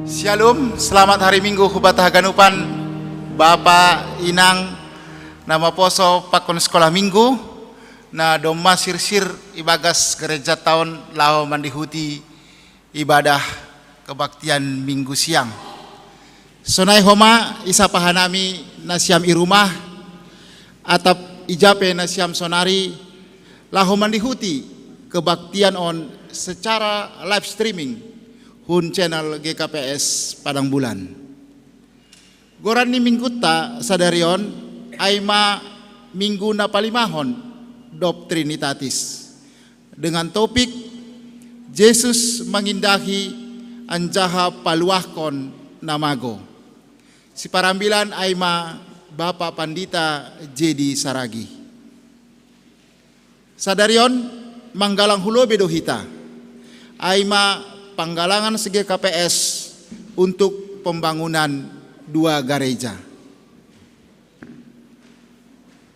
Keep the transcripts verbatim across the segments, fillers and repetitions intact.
Shalom, selamat hari Minggu hubatah haganupan, Bapa, Inang, na maposo pakon sekolah Minggu, na domma sirsir ibagas gereja taon laho mandihuti ibadah kebaktian Minggu siang. Sonai homa isapa hanami nasiam i rumah, atap ija pe nasiam sonari, laho mandihuti kebaktian on secara live streaming hun channel G K P S Padang Bulan. Goran ni Mingguta sadari on ai ma Minggu na palimahon dob Trinitatis, dengan topik Jesus mangindahi anjaha paluahkon na mago. Siparambilan ai ma Bapa Pandita J D Saragi. Sadari on manggalang hu lobei do hita, ai ma panggalangan si G K P S untuk pembangunan dua gareja.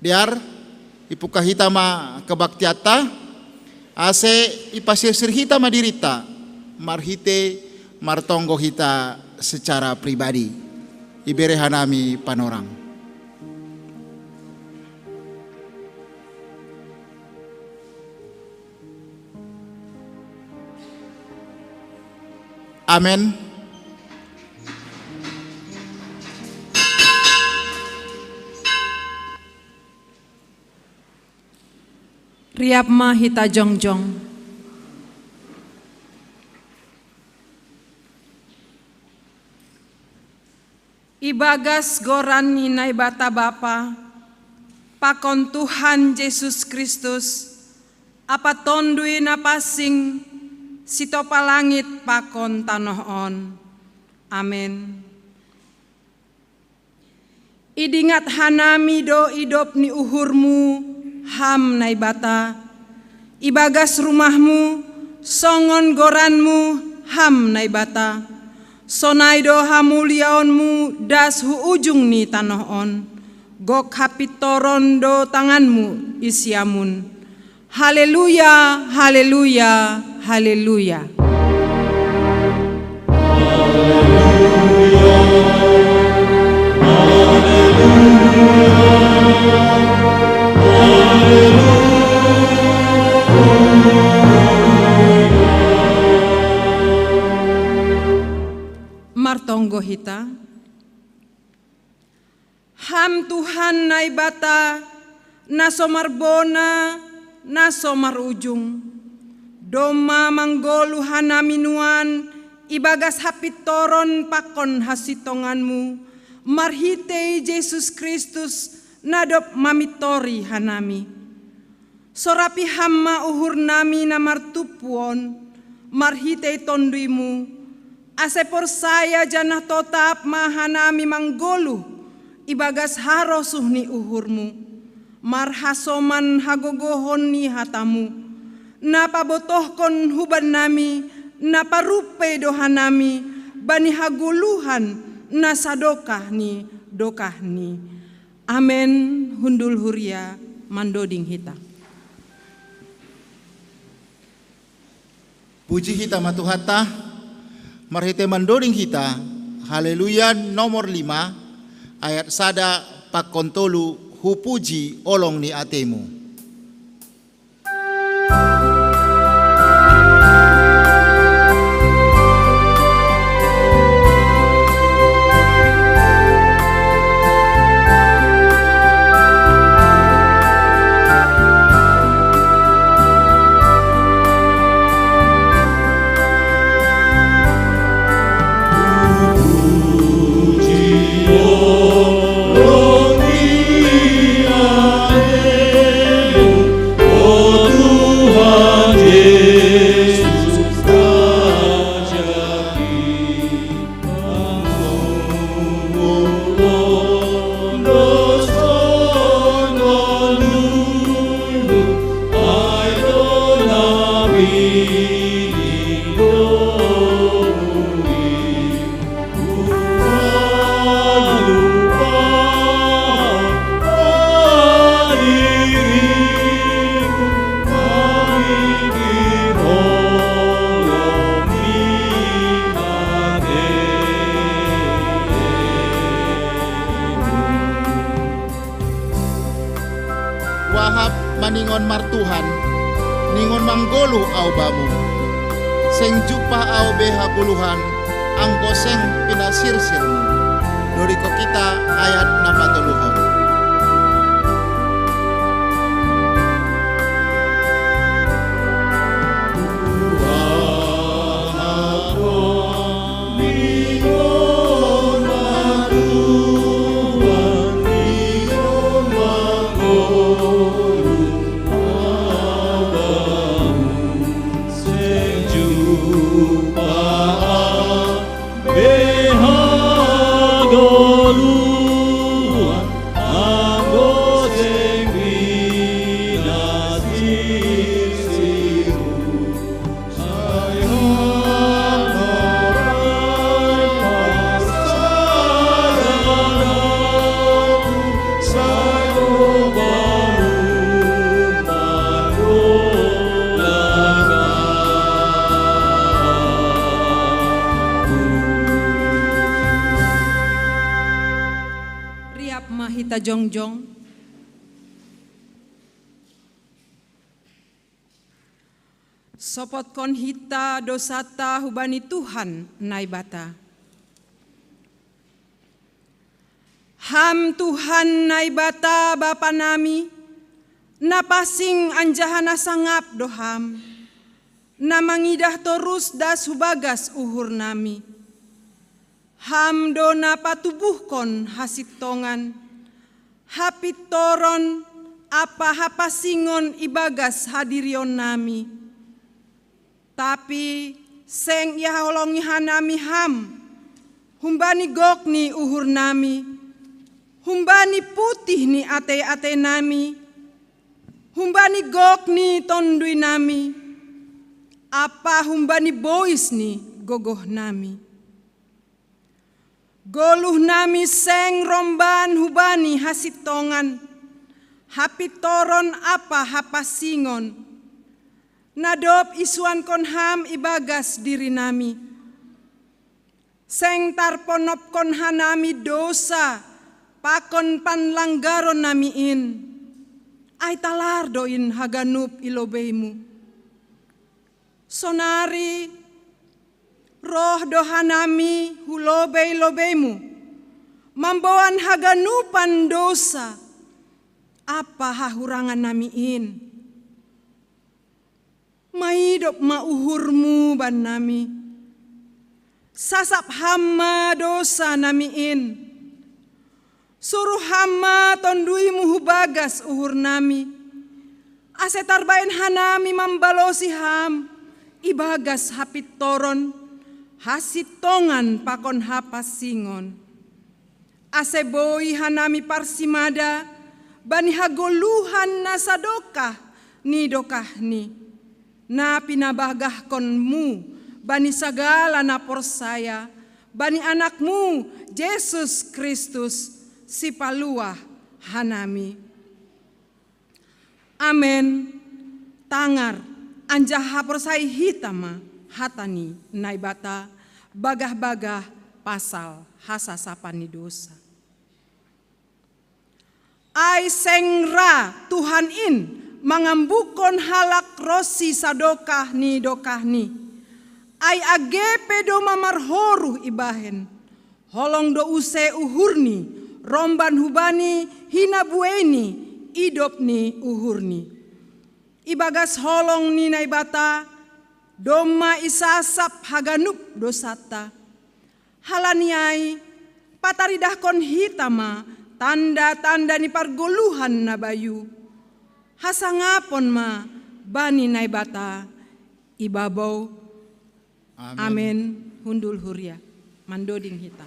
Dear, ipungkah hita ma kebaktianta, ase ipasirsir hita ma dirinta marhite martonggo hita secara pribadi. Ibere hanami panorang. Amen. Riap ma hita jongjong. Ibagas goran ni Naibata Bapa, pakon Tuhan Jesus Kristus, ampa Tonduy Na Pansing, sitopa langit pakon tanoh on. Amen. Idingat hanami do idop ni uhurmu, Ham Naibata, ibagas rumahmu, songon goranmu, Ham Naibata. Sonai do hamuliaonmu das hu ujung ni tanoh on. Gok hapintoron do tanganmu i siamun. Haleluya, haleluya, haleluya. Martonggo hita. Ham Tuhan Naibata, na so marbona, na so marujung. Domma manggoluh hanami nuan ibagas hapintoron pakon hasintonganmu, marhitei Jesus Kristus na dob mamintori hanami. Sorapi Ham ma uhurnami na martumpu on, marhitei TonduyMu, ase porsaya janah totap ma hanami manggoluh ibagas harosuh ni uhurMu, marhasoman hagogohon ni hataMu, na pabotohkon hubannami, na parumpei do hanami bani hagoluhan na sadokah ni dokahni. Amen. Hundul huria mandoding hita. Puji hita ma Tuhanta, marhite mandoding hita, Haleluya nomor lima, ayat sada pakon tolu, Hupuji olong ni ateiMu. Paningon martuhan, ningon manggoluh au bamu. Seng jumpah au be hagoluhan, anggo seng pinasirsirmu. Dodingkon hita ayat na patoluhon. Riap ma hita jongjong. Sopotkon hita dosanta hubani Tuhan Naibata. Ham Tuhan Naibata Bapa nami, na pansing anjaha na sangap do Ham, na mangidah torus das hu bagas uhur nami. Ham do na patubuhkon hasintongan, hapintoron ampa hapansingon ibagas hadirion nami. Tapi seng ihaholongi hanami Ham, humbani gok ni uhur nami, humbani putih ni atei-atei nami, humbani gok ni tonduy nami, ampa humbani bois ni gogoh nami. Goluh nami seng romban hubani hasintongan, hapintoron ampa hapansingon, na dob isuankon Ham ibagas diri nami. Seng tarponopkon hanami dousa pakon panlanggaron nami in, ai talar do in haganup i lobei-Mu. Sonari roh do hanami hu lobei-lobei-Mu, mamboan haganupan dousa ampa hahurangan nami in. Maidop ma uhur-Mu bannami. Sasap Ham ma dousa nami in. Suruh Ham ma Tonduy-Mu hu bagas uhur nami, ase tarbahen hanami mambalosi Ham ibagas hapintoron, hasintongan pakon hapansingon. Ase boi hanami parsimada bani hagoluhan na sadokah ni dokahni, na pinabagahkon-Mu bani sagala na porsaya bani Anak-Mu, Jesus Kristus, Sipaluah hanami. Amen. Tangar, anjaha porsayai hita ma hata ni Naibata, bagah-bagah pasal hasasapan ni dousa. Ai seng ra Tuhan in mangambukkon halak ronsi sadokah ni dokahni. Ai age pe domma marhoruh ibahen, holong do use uhurni, romban hubani hinabueini idop ni uhurni. Ibagas holong ni Naibata, domma isasap haganup dousanta. Halani ai, pataridahkon hita ma tanda-tanda ni pargoluhan na bayu. Hasangapon ma bani Naibata ibabou. Amen. Amen. Hundul huria. Mandoding hita.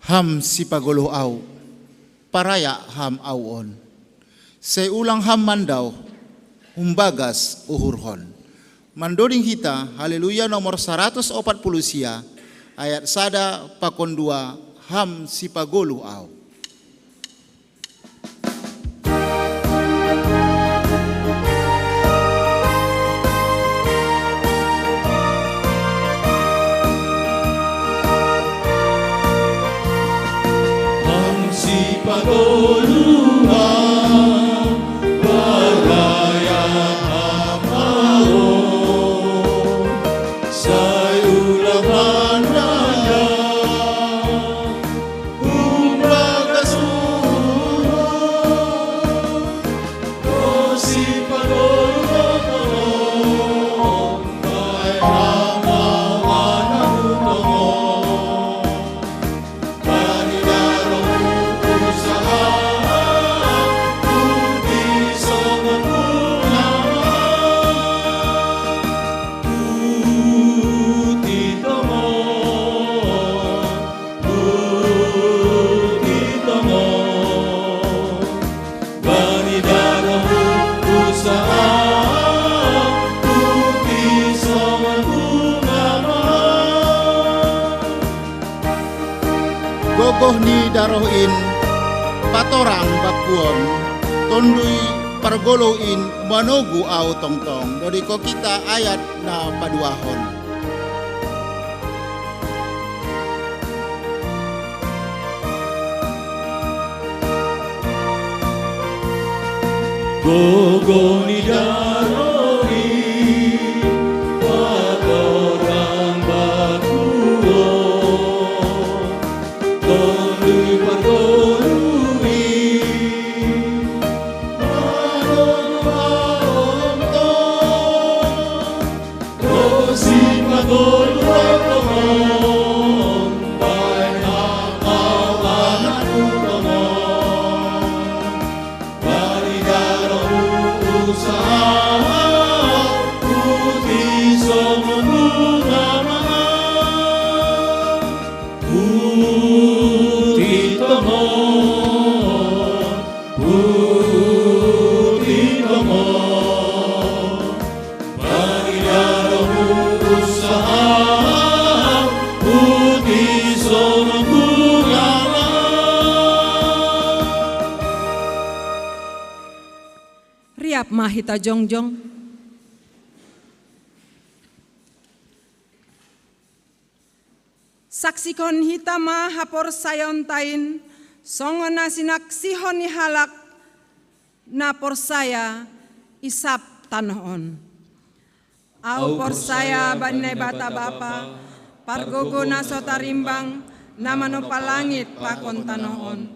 Ham sipagoluh au, parayak Ham au on. Sai ulang Ham mandao, humbagas uhurhon. Mandoding hita, Haleluya nomor saratus opat puluh sia, ayat sada pakon dua, Ham sipagoluh au. Ham sipagoluh au. Gogoh ni daroh in patorang bakuon, tondui pargolo in manogu au tongtong. Dodiko kita ayat na paduahon. Gogoh ni daroh i patorang bakuon, tondui pargolo i manogu au tongtong. Dosi pagolu rokomon, baen hak au anak rukomon. Bani daroh usaha, putih songon bunga mawar. Putih tongon, putih tongon. Bani daroh usaha, putih songon bunga mawar. Riap ma hita jongjong. Saksihon hita ma haporsayaonta in, songon na sinaksihon ni halak na porsaya i sab tanoh on. Au porsaya bani Naibata Bapa, pargogo na so tarimbang, na manompa langit pakon tanoh on.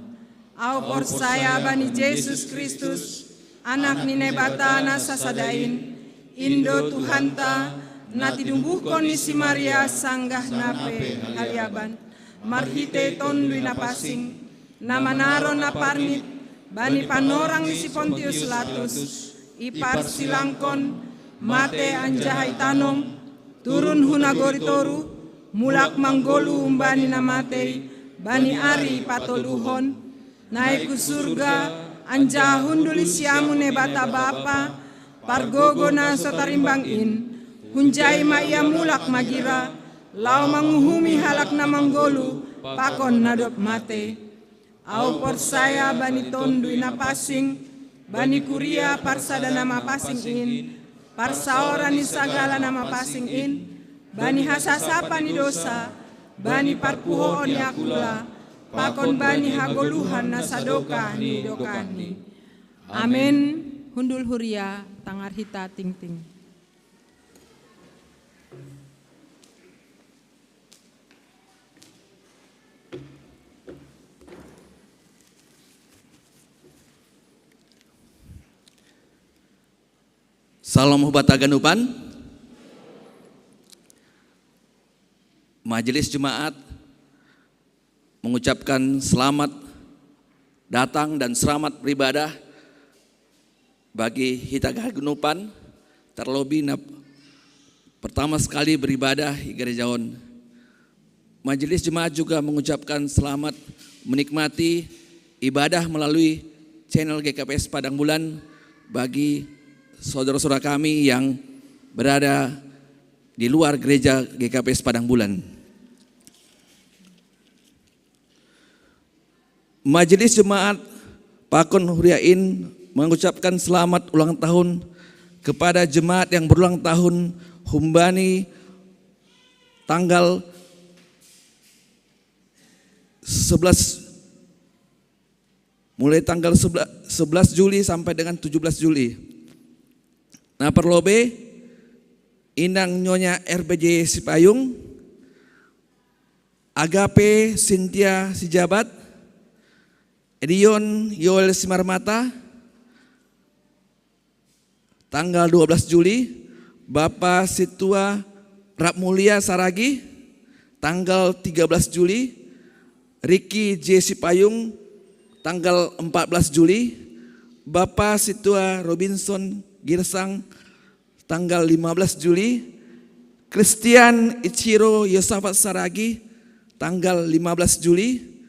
Au porsaya bani Jesus Kristus, Anak ni Naibata na sasada in, in do Tuhanta, na tinumbuhkon ni si Maria sanggah na pe haliaban, marhitei Tonduy Napansing, na manaron na parmit bani panorang ni si Pontius Latus, iparsilangkon, mate anjaha itanom, turun hu nagori toruh, mulak manggoluh humbani na matei, bani ari patoluhon, naik hu surga, anjaha hundul i siamun Naibata Bapa, pargogo na so tarimbang in, hunjai ma ia mulak magira, laho manguhumi halak na manggoluh pakon na dob mate. Au porsaya bani Tonduy Napansing, bani kuria parsada na mapansing in, parsaoran ni sagala na mapansing in, bani hasasapan ni dosa, bani parpuhoon ni angkula, pakon bani hagoluhan na sadokah ni dokahni. Amen. Hundul huria, tangar hita tingting. Salam Huhut haganupan. Majelis Jemaat mengucapkan selamat datang dan selamat beribadah bagi hita haganupan, terlebih na pertama sekali beribadah di gereja on. Majelis Jemaat juga mengucapkan selamat menikmati ibadah melalui channel G K P S Padang Bulan bagi saudara-saudara kami yang berada di luar gereja G K P S Padang Bulan. Majelis Jemaat pakon huria in mengucapkan selamat ulang tahun kepada jemaat yang berulang tahun humbani tanggal sebelas, mulai tanggal sebelas, sebelas Juli sampai dengan tujuh belas Juli. Na parlobei, Inang Nyonya R B J Sipayung, Agape Sintia Sijabat, Edion Yoel Simarmata, tanggal dua belas Juli, Bapa Situa Rap Mulia Saragi, tanggal tiga belas Juli, Ricky J Sipayung, tanggal empat belas Juli, Bapa Situa Robinson Girsang, tanggal lima belas Juli, Christian Ichiro Yosafat Saragi, tanggal lima belas Juli,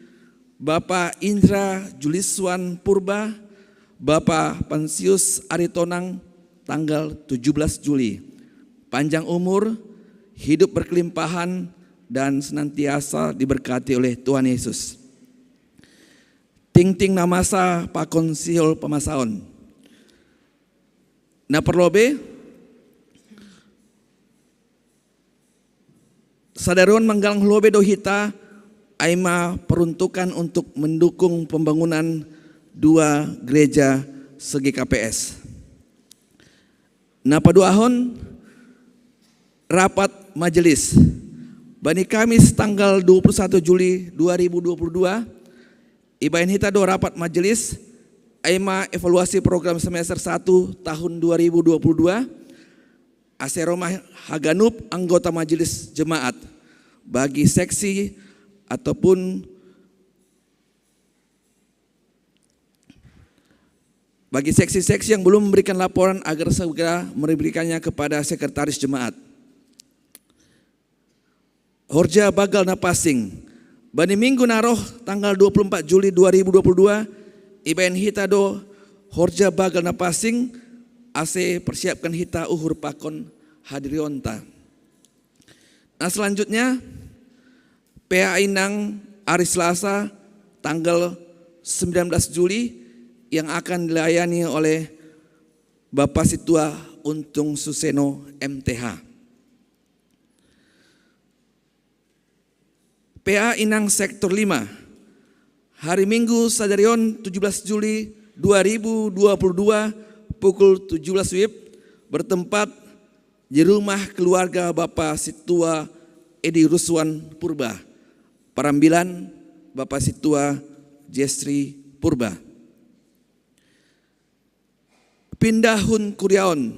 Bapa Indra Juliswan Purba, Bapa Pansius Aritonang, tanggal tujuh belas Juli. Panjang umur, hidup berkelimpahan, dan senantiasa diberkati oleh Tuhan Yesus. Tingting namasa pakon sihol pamasaon. Na parlobei, sadarion manggalang lobei do hita, ai ma peruntukan untuk mendukung pembangunan dua gereja se-G K P S. Na paduahon, rapat majelis. Bani Kamis tanggal dua puluh satu Juli dua ribu dua puluh dua, ibaen hita do rapat majelis, ai ma evaluasi program semester satu tahun dua ribu dua puluh dua, ase ro ma haganup anggota majelis jemaat, bagi seksi ataupun bagi seksi-seksi yang belum memberikan laporan agar segera memberikannya kepada sekretaris jemaat. Horja bagal na pasing. Bani minggu na roh tanggal dua puluh empat Juli dua ribu dua puluh dua, ibaen hita do horja bagal na pasing, ase persiapkan hita uhur pakon hadirionta. Na selanjutnya, P A inang hari Selasa tanggal sembilan belas Juli yang akan dilayani oleh Bapak Situa Untung Suseno M T H. P A inang sektor lima. Hari Minggu sadarion tujuh belas Juli dua ribu dua puluh dua pukul tujuh belas W I B bertempat di rumah keluarga Bapak Situa Edi Ruswan Purba. Parambilan Bapak Situa Jestri Purba. Pindahun kuriaon.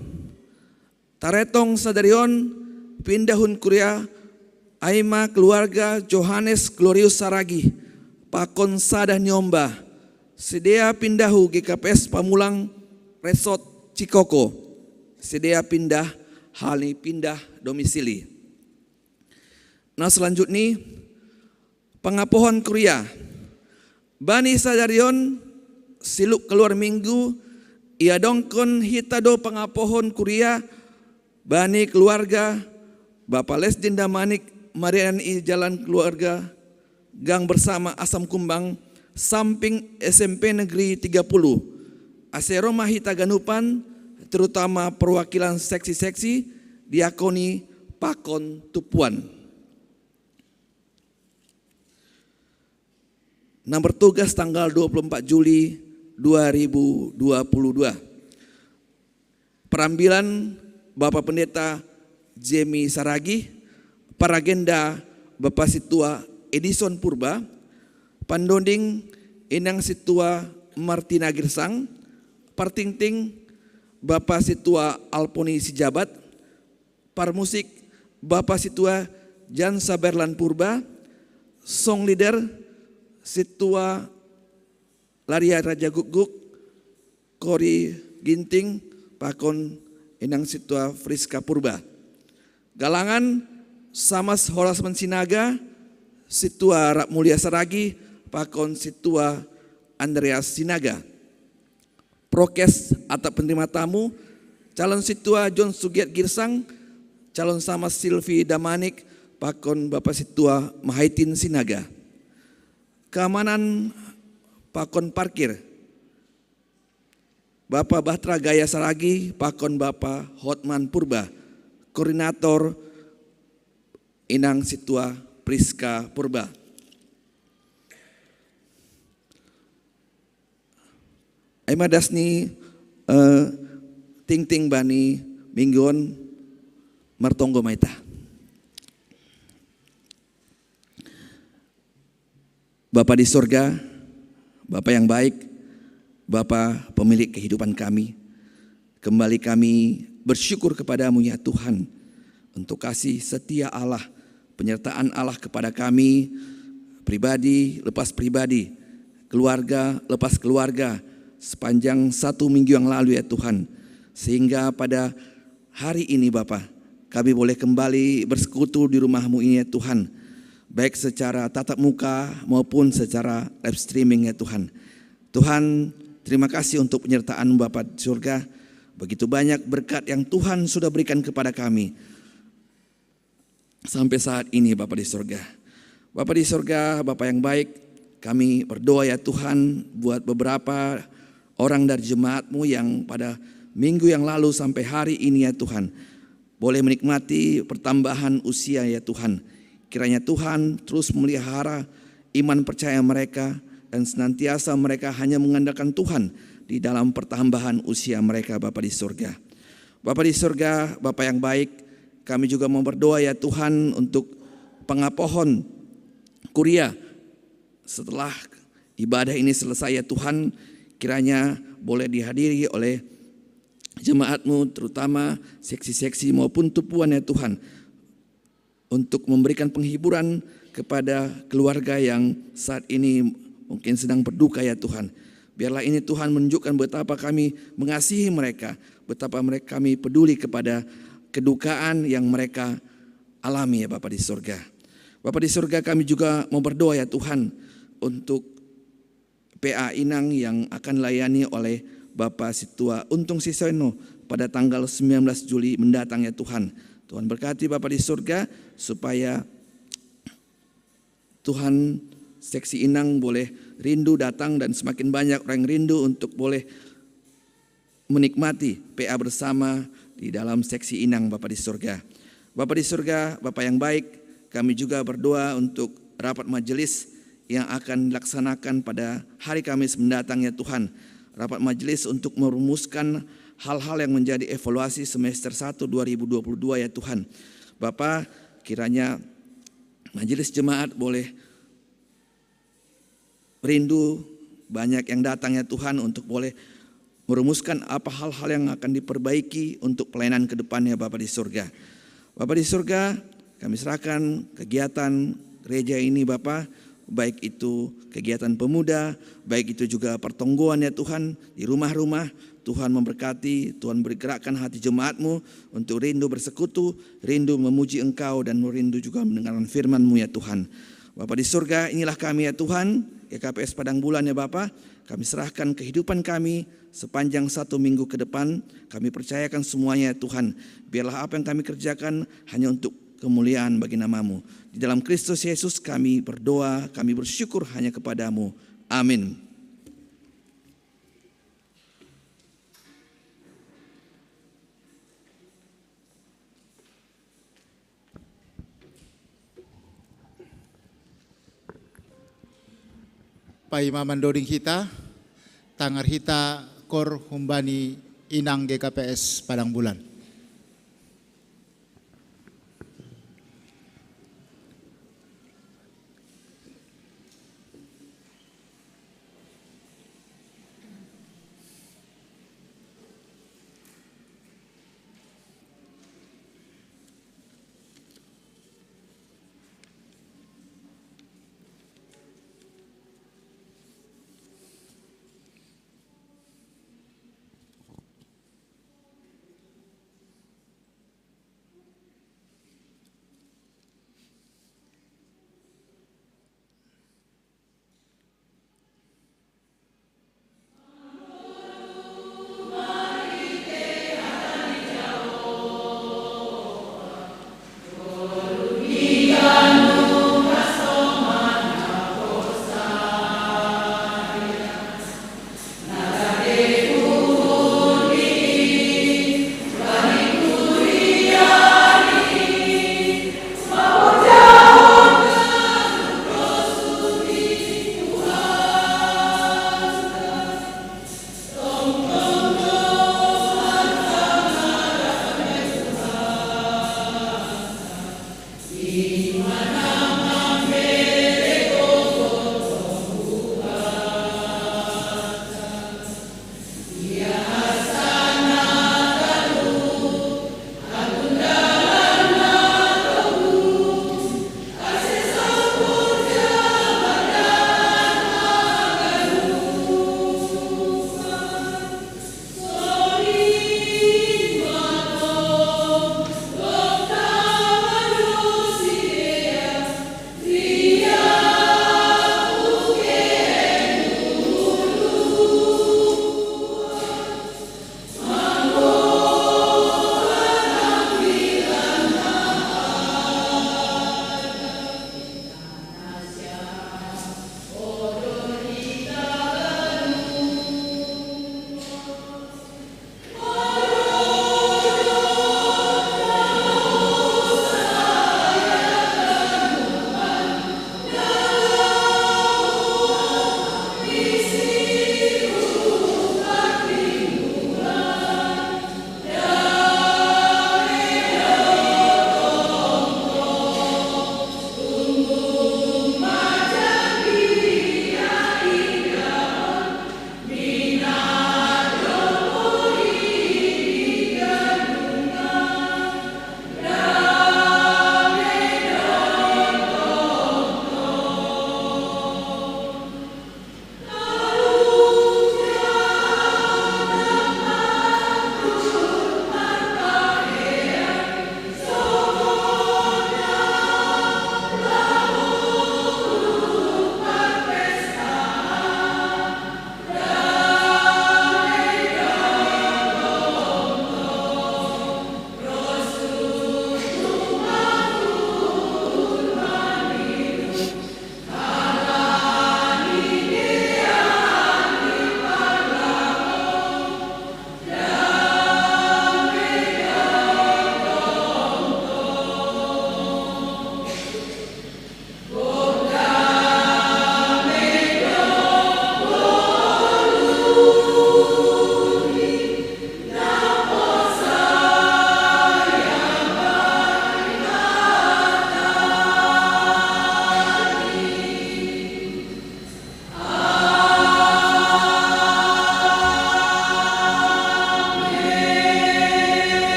Taretong sadarion pindahun kuria ai ma keluarga Johannes Glorius Saragi, pakon sada ni omba, sidea pindahu G K P S Pamulang Resort Cikoko, sidea pindah hal ni pindah domisili. Na selanjutni, pangapohon kuria. Bani sadarion siluk kaluar minggu, iadongkon hita do pangapohon kuria bani keluarga Bapa Lesdin Damanik, marianan i Jalan Keluarga, Gang Bersama, Asam Kumbang, samping S M P Negeri tiga puluh. Ase ro ma hita ganupan, terutama perwakilan seksi-seksi, diakoni pakon tupuan. Na bertugas tanggal dua puluh empat Juli dua ribu dua puluh dua. Parambilan Bapak Pendeta Jemi Saragi, paragenda Bapak Situa Edison Purba, pandonding Inang Situa Martina Girsang, partingting Bapak Situa Alponi Sijabat, parmusik Bapak Situa Jan Saberlan Purba, song leader Situa Laria Raja Gukguk, Kori Ginting, pakon Inang Situa Friska Purba. Galangan Samas Horas Mansinaga, Situa Rap Mulia Saragi, pakon Situa Andreas Sinaga. Prokes atap penerima tamu, calon Situa John Sugiat Girsang, calon Samas Silvi Damanik, pakon Bapak Situa Mahaitin Sinaga. Keamanan pakon parkir, Bapak Bahtera Gaya Saragi, pakon Bapak Hotman Purba, koordinator Inang Situa Priska Purba. Ai ma das ni, eh, tingting bani minggu on, martonggo ma hita. Bapa di sorga, Bapa yang baik, Bapa pemilik kehidupan kami, kembali kami bersyukur kepada-Mu ya Tuhan, untuk kasih setia Allah, penyertaan Allah kepada kami, pribadi lepas pribadi, keluarga lepas keluarga, sepanjang satu minggu yang lalu ya Tuhan, sehingga pada hari ini Bapa, kami boleh kembali bersekutu di rumah-Mu ini ya Tuhan, baik secara tatap muka maupun secara live streaming ya Tuhan. Tuhan, terima kasih untuk penyertaan Bapa di surga. Begitu banyak berkat yang Tuhan sudah berikan kepada kami sampai saat ini, Bapa di surga. Bapa di surga, Bapa yang baik, Kami berdoa ya Tuhan buat beberapa orang dari jemaat-Mu yang pada minggu yang lalu sampai hari ini ya Tuhan boleh menikmati pertambahan usia ya Tuhan. Kiranya Tuhan terus melihara iman percaya mereka dan senantiasa mereka hanya mengandalkan Tuhan di dalam pertambahan usia mereka Bapa di surga. Bapa di surga, Bapa yang baik, kami juga mau berdoa ya Tuhan untuk pengapohon kuria setelah ibadah ini selesai ya Tuhan, kiranya boleh dihadiri oleh jemaat-Mu terutama seksi-seksi maupun tupuan ya Tuhan untuk memberikan penghiburan kepada keluarga yang saat ini mungkin sedang berduka ya Tuhan. Biarlah ini Tuhan menunjukkan betapa kami mengasihi mereka, betapa mereka kami peduli kepada kedukaan yang mereka alami ya Bapa di surga. Bapa di surga kami juga mau berdoa ya Tuhan untuk P A Inang yang akan layani oleh Bapa Situa Untung Sisoeno pada tanggal sembilan belas Juli mendatang ya Tuhan. Tuhan berkati Bapa di surga supaya Tuhan seksi Inang boleh rindu datang dan semakin banyak orang yang rindu untuk boleh menikmati P A bersama di dalam seksi Inang Bapa di surga. Bapa di surga, Bapa yang baik, kami juga berdoa untuk rapat majelis yang akan dilaksanakan pada hari Kamis mendatang ya Tuhan. Rapat majelis untuk merumuskan hal-hal yang menjadi evaluasi semester satu dua ribu dua puluh dua ya Tuhan. Bapa, kiranya majelis jemaat boleh rindu banyak yang datang ya Tuhan untuk boleh merumuskan apa hal-hal yang akan diperbaiki untuk pelayanan ke depannya Bapa di surga. Bapa di surga, kami serahkan kegiatan gereja ini Bapa, baik itu kegiatan pemuda, baik itu juga pertonggoan ya Tuhan di rumah-rumah. Tuhan memberkati, Tuhan bergerakkan hati jemaat-Mu untuk rindu bersekutu, rindu memuji Engkau dan rindu juga mendengarkan firman-Mu ya Tuhan. Bapa di surga, inilah kami ya Tuhan, G K P S Padang Bulan ya Bapa. Kami serahkan kehidupan kami sepanjang satu minggu ke depan. Kami percayakan semuanya ya Tuhan. Biarlah apa yang kami kerjakan hanya untuk kemuliaan bagi nama-Mu. Di dalam Kristus Yesus kami berdoa, kami bersyukur hanya kepada-Mu. Amin. Pai mamandoding hita, tangar hita kor humbani inang G K P S Padang Bulan.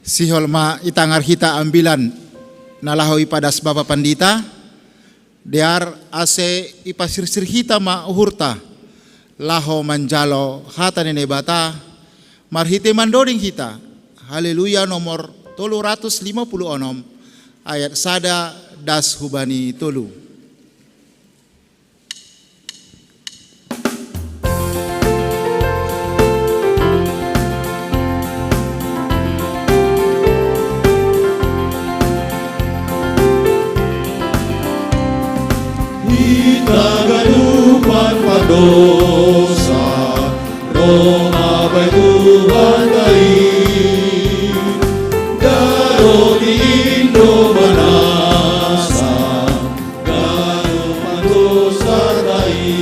Sihol ma itangar hita ambilan na laho ipadas Bapa Pandita, dear ase ipasirsir hita ma uhurta laho manjalo hata ni Naibata, marhite mandoding hita Haleluya nomor tolu ratus lima puluh onom, ayat sada das hubani tolu. Hita ganupan pandosa, Roma bai Tuhan ta i, daro di Indo manasa, ganupan dosa ta i.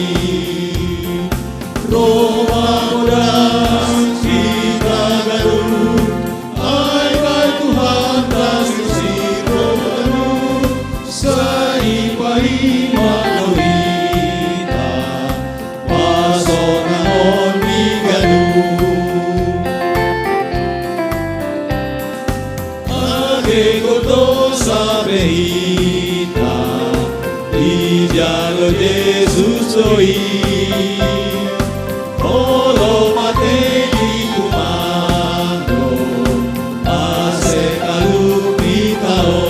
Roma modas hita ganup, ai bai Tuhan ta sisiro ganup, sai paima do hita, pasonangon ni ganup. Age gordosa pe hita, dijalo Jesus do i, olo mate di tumando, ase kalup hita o.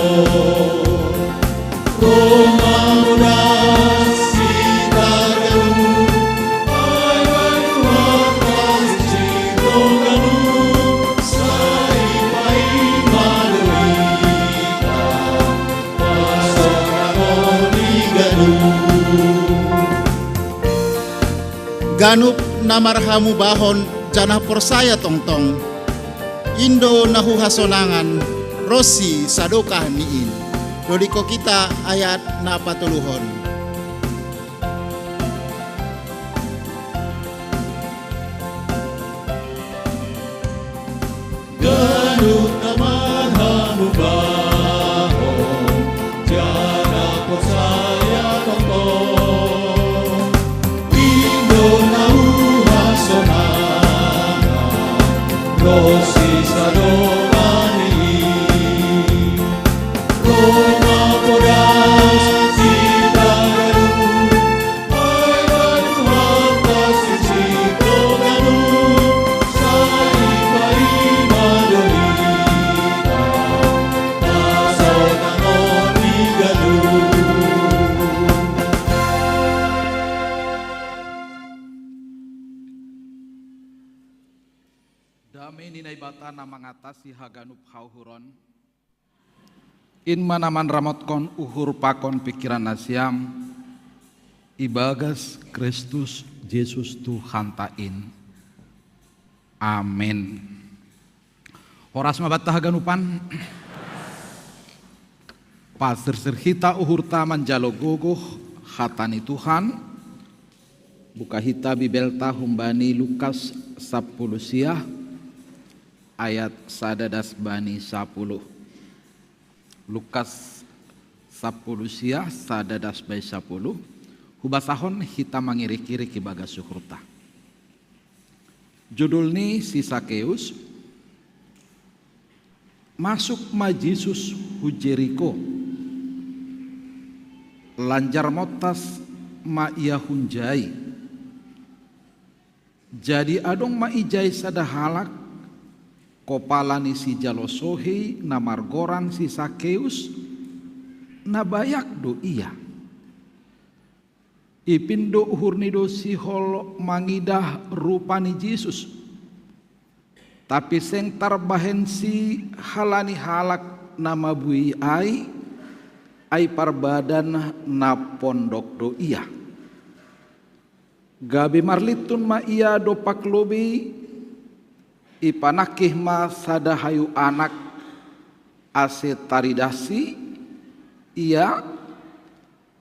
Ganup na marhamubahon janah porsaya tongtong, in do na huhasonangan ronsi sadokah ni in. Dodingkon hita ayat na patoluhon. Ganup na marhamubahon janah porsaya tongtong, in do na huhasonangan ronsi sadokah ni in. Roma podas hita ganup, Dame ni Naibata na mangatasi haganup hauhuron, in ma na manramotkon uhur pakon pingkiran nasiam ibagas Kristus Jesus Tuhanta in. Amen. Horas ma banta haganupan. Pasirsir hita uhurta manjalo gogoh hata ni Tuhan. Buka hita Bibelta humbani Lukas sampulu siah, ayat sada das bani sapuluh. Lukas sampulu siah, sada das bani sapuluh. Hubasahon hita mangirik-irik ibagas uhurta. Judul ni si Sakeus. Masuk ma Jesus hu Jeriko. Lanjar montas ma ia hunjai. Jadi adong ma ijai sada halak, kopala ni sijalo sohei na margoran si Sakeus, na bayak do ia. Ipindo uhurni do sihol mangidah rupa ni Jesus. Tapi seng tarbahensi halani halak na mabuei ai, ai parbadan na pondok do ia. Gabe marlintun ma ia dompak lobei, ipanangkih ma sada hayu anak, ase taridahsi ia,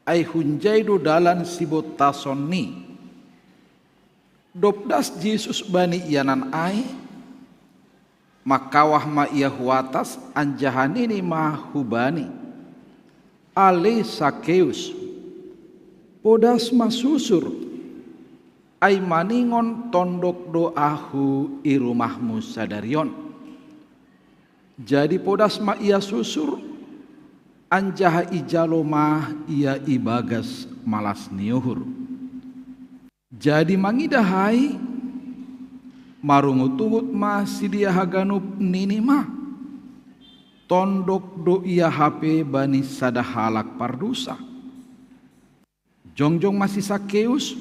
ai hunjai do dalan sibontasonni. Dob das Jesus bani ianan ai, mangkawah ma ia hu atas anjaha nini ma hubani, ale Sakeus, podas ma susur, ai maningon tondok do ahu i rumahmu sadari on. Jadi podas ma ia susur, anjaha ijalo ma ia ibagas malas ni uhur. Jadi mangidah ai, marungut-ungut ma sidea haganup nini ma. Tondok do ia hape bani sada halak pardosa. Jongjong ma si Sakeus,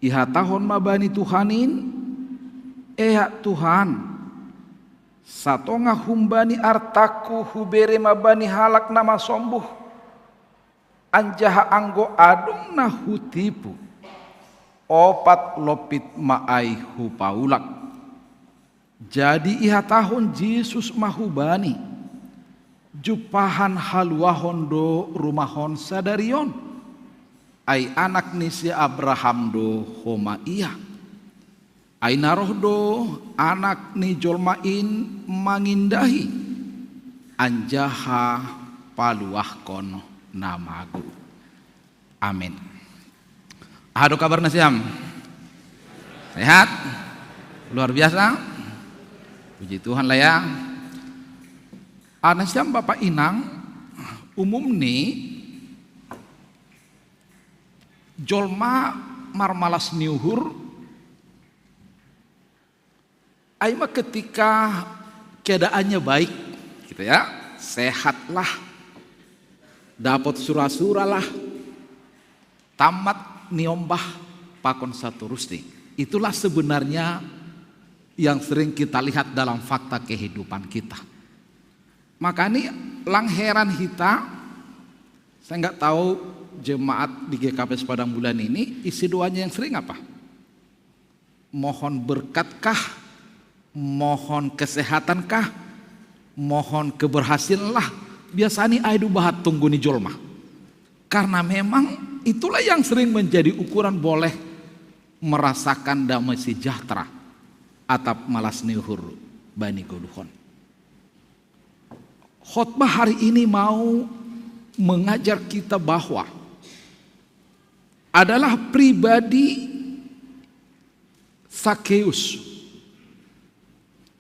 ihatahon ma bani Tuhan in: Eak Tuhan, satonga humbani artangku hubere ma bani halak na masombuh, anjaha anggo adong na hutipu, opat lompit ma ai hupaulak. Jadi ihatahon Jesus ma hubani: Jumpahan haluahon do rumahon sadari on, ai anak ni si Abraham do homa ia. Ai na roh do Anak ni jolma in mangindahi, anjaha paluahkon na magu. Amin. Aha do kabar nasiam? Sehat? Luar biasa. Puji Tuhan lah ya. Ah, nasiam Bapak Inang, umum ni jolma marmalas ni uhur, ai ma ketika keadaannya baik, gitu ya, sehatlah, dapat sura-sura lah, tamat niombah pakon saturusti. Itulah sebenarnya yang sering kita lihat dalam fakta kehidupan kita. Makanya lang heran kita, saya nggak tahu jemaat di G K P S Padang Bulan ini isi doanya yang sering apa? Mohon berkatkah? Mohon kesehatankah? Mohon keberhasilanlah? Biasanya ai do bahat tunggu ni jolma. Karena memang itulah yang sering menjadi ukuran boleh merasakan damai sejahtera atap malas ni uhur bani goluhon. Khotbah hari ini mau mengajar kita bahwa adalah pribadi Sakeus.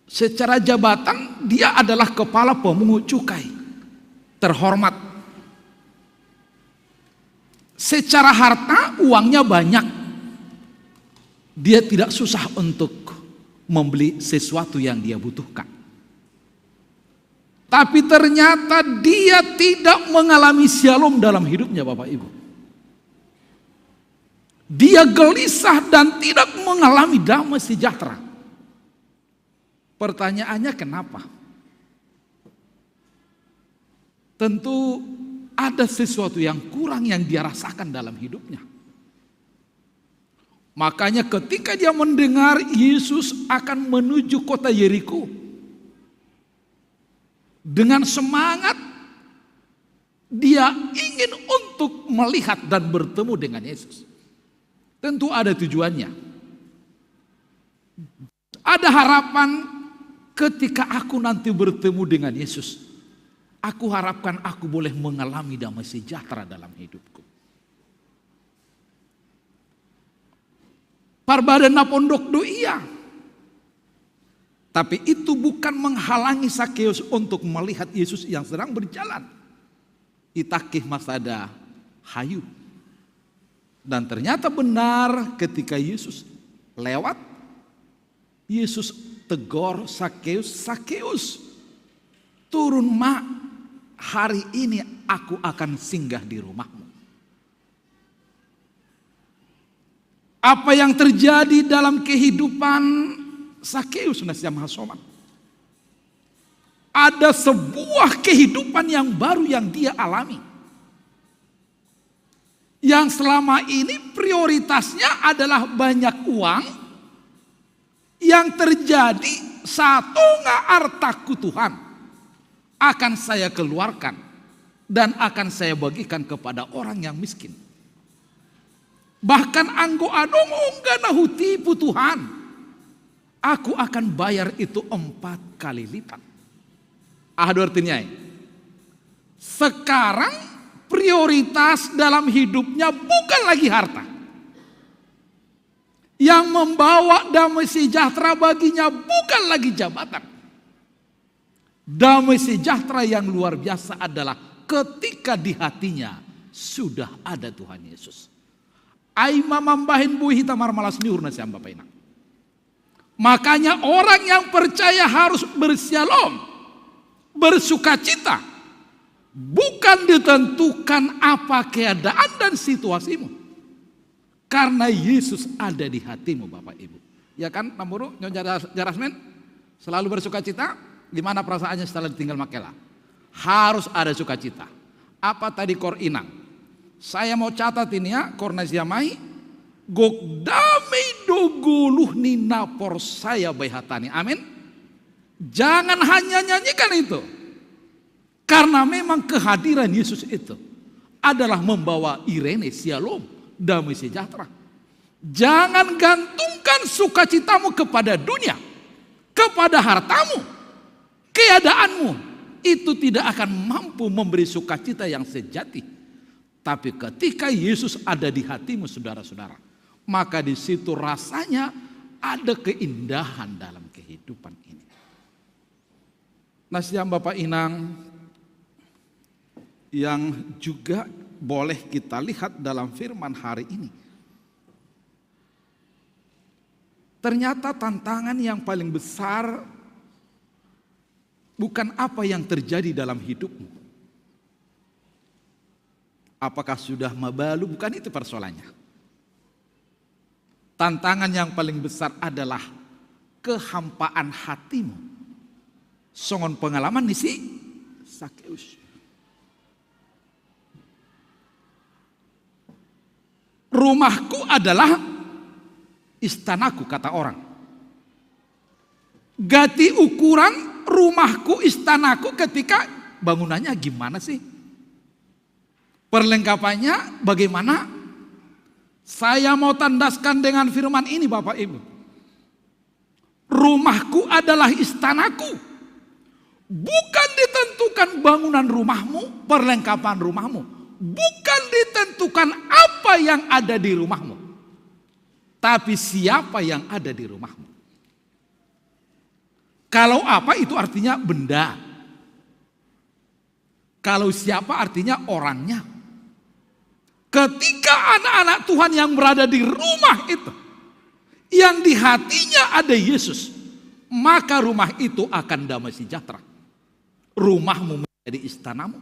Secara jabatan dia adalah kepala pemungut cukai terhormat. Secara harta uangnya banyak. Dia tidak susah untuk membeli sesuatu yang dia butuhkan. Tapi ternyata dia tidak mengalami shalom dalam hidupnya, Bapak Ibu. Dia gelisah dan tidak mengalami damai sejahtera. Pertanyaannya, kenapa? Tentu ada sesuatu yang kurang yang dia rasakan dalam hidupnya. Makanya ketika dia mendengar Yesus akan menuju kota Yeriko, dengan semangat dia ingin untuk melihat dan bertemu dengan Yesus. Tentu ada tujuannya. Ada harapan, ketika aku nanti bertemu dengan Yesus, aku harapkan aku boleh mengalami damai sejahtera dalam hidupku. Parbadan na pondok do ia. Tapi itu bukan menghalangi Sakeus untuk melihat Yesus yang sedang berjalan. Itakih ma sada hayu. Dan ternyata benar, ketika Yesus lewat, Yesus tegur Sakeus: "Sakeus, turun ma, hari ini aku akan singgah di rumahmu." Apa yang terjadi dalam kehidupan Sakeus, nasiam hasoman? Ada sebuah kehidupan yang baru yang dia alami. Yang selama ini prioritasnya adalah banyak uang, yang terjadi: "Satonga artangku, Tuhan, akan saya keluarkan dan akan saya bagikan kepada orang yang miskin. Bahkan anggo adong ongga na hutipu, Tuhan, aku akan bayar itu empat kali lipat." Aha do artinya? Sekarang prioritas dalam hidupnya bukan lagi harta. Yang membawa damai sejahtera baginya bukan lagi jabatan. Damai sejahtera yang luar biasa adalah ketika di hatinya sudah ada Tuhan Yesus. Ai mambahen buhi hita marmalas ni uhur nasiam Bapa Inang. Makanya orang yang percaya harus bersyalom, bersukacita. Bukan ditentukan apa keadaan dan situasimu. Karena Yesus ada di hatimu, Bapak Ibu. Ya kan, Namuru, Nyonya Jas-, Jarasmen? Selalu bersukacita. Di mana perasaannya setelah ditinggal Makela? Harus ada sukacita. Apa tadi kor Inang? Saya mau catat ini ya, kor nasiam ai. Gok dame do goluh ni na porsaya bai hatani. Amin. Jangan hanya nyanyikan itu. Karena memang kehadiran Yesus itu adalah membawa Irene, syalom, damai sejahtera. Jangan gantungkan sukacitamu kepada dunia, kepada hartamu, keadaanmu. Itu tidak akan mampu memberi sukacita yang sejati. Tapi ketika Yesus ada di hatimu, saudara-saudara, maka di situ rasanya ada keindahan dalam kehidupan ini. Nasiam Bapa Inang, yang juga boleh kita lihat dalam firman hari ini. Ternyata tantangan yang paling besar bukan apa yang terjadi dalam hidupmu. Apakah sudah mabalu? Bukan itu persoalannya. Tantangan yang paling besar adalah kehampaan hatimu. Songon pengalaman ni si Sakeus. Rumahku adalah istanaku, kata orang. Gati ukuran rumahku, istanaku ketika bangunannya gimana sih? Perlengkapannya bagaimana? Saya mau tandaskan dengan firman ini, Bapak Ibu. Rumahku adalah istanaku. Bukan ditentukan bangunan rumahmu, perlengkapan rumahmu. Bukan ditentukan apa yang ada di rumahmu. Tapi siapa yang ada di rumahmu. Kalau apa itu artinya benda. Kalau siapa artinya orangnya. Ketika anak-anak Tuhan yang berada di rumah itu, yang di hatinya ada Yesus, maka rumah itu akan damai sejahtera. Rumahmu menjadi istanamu.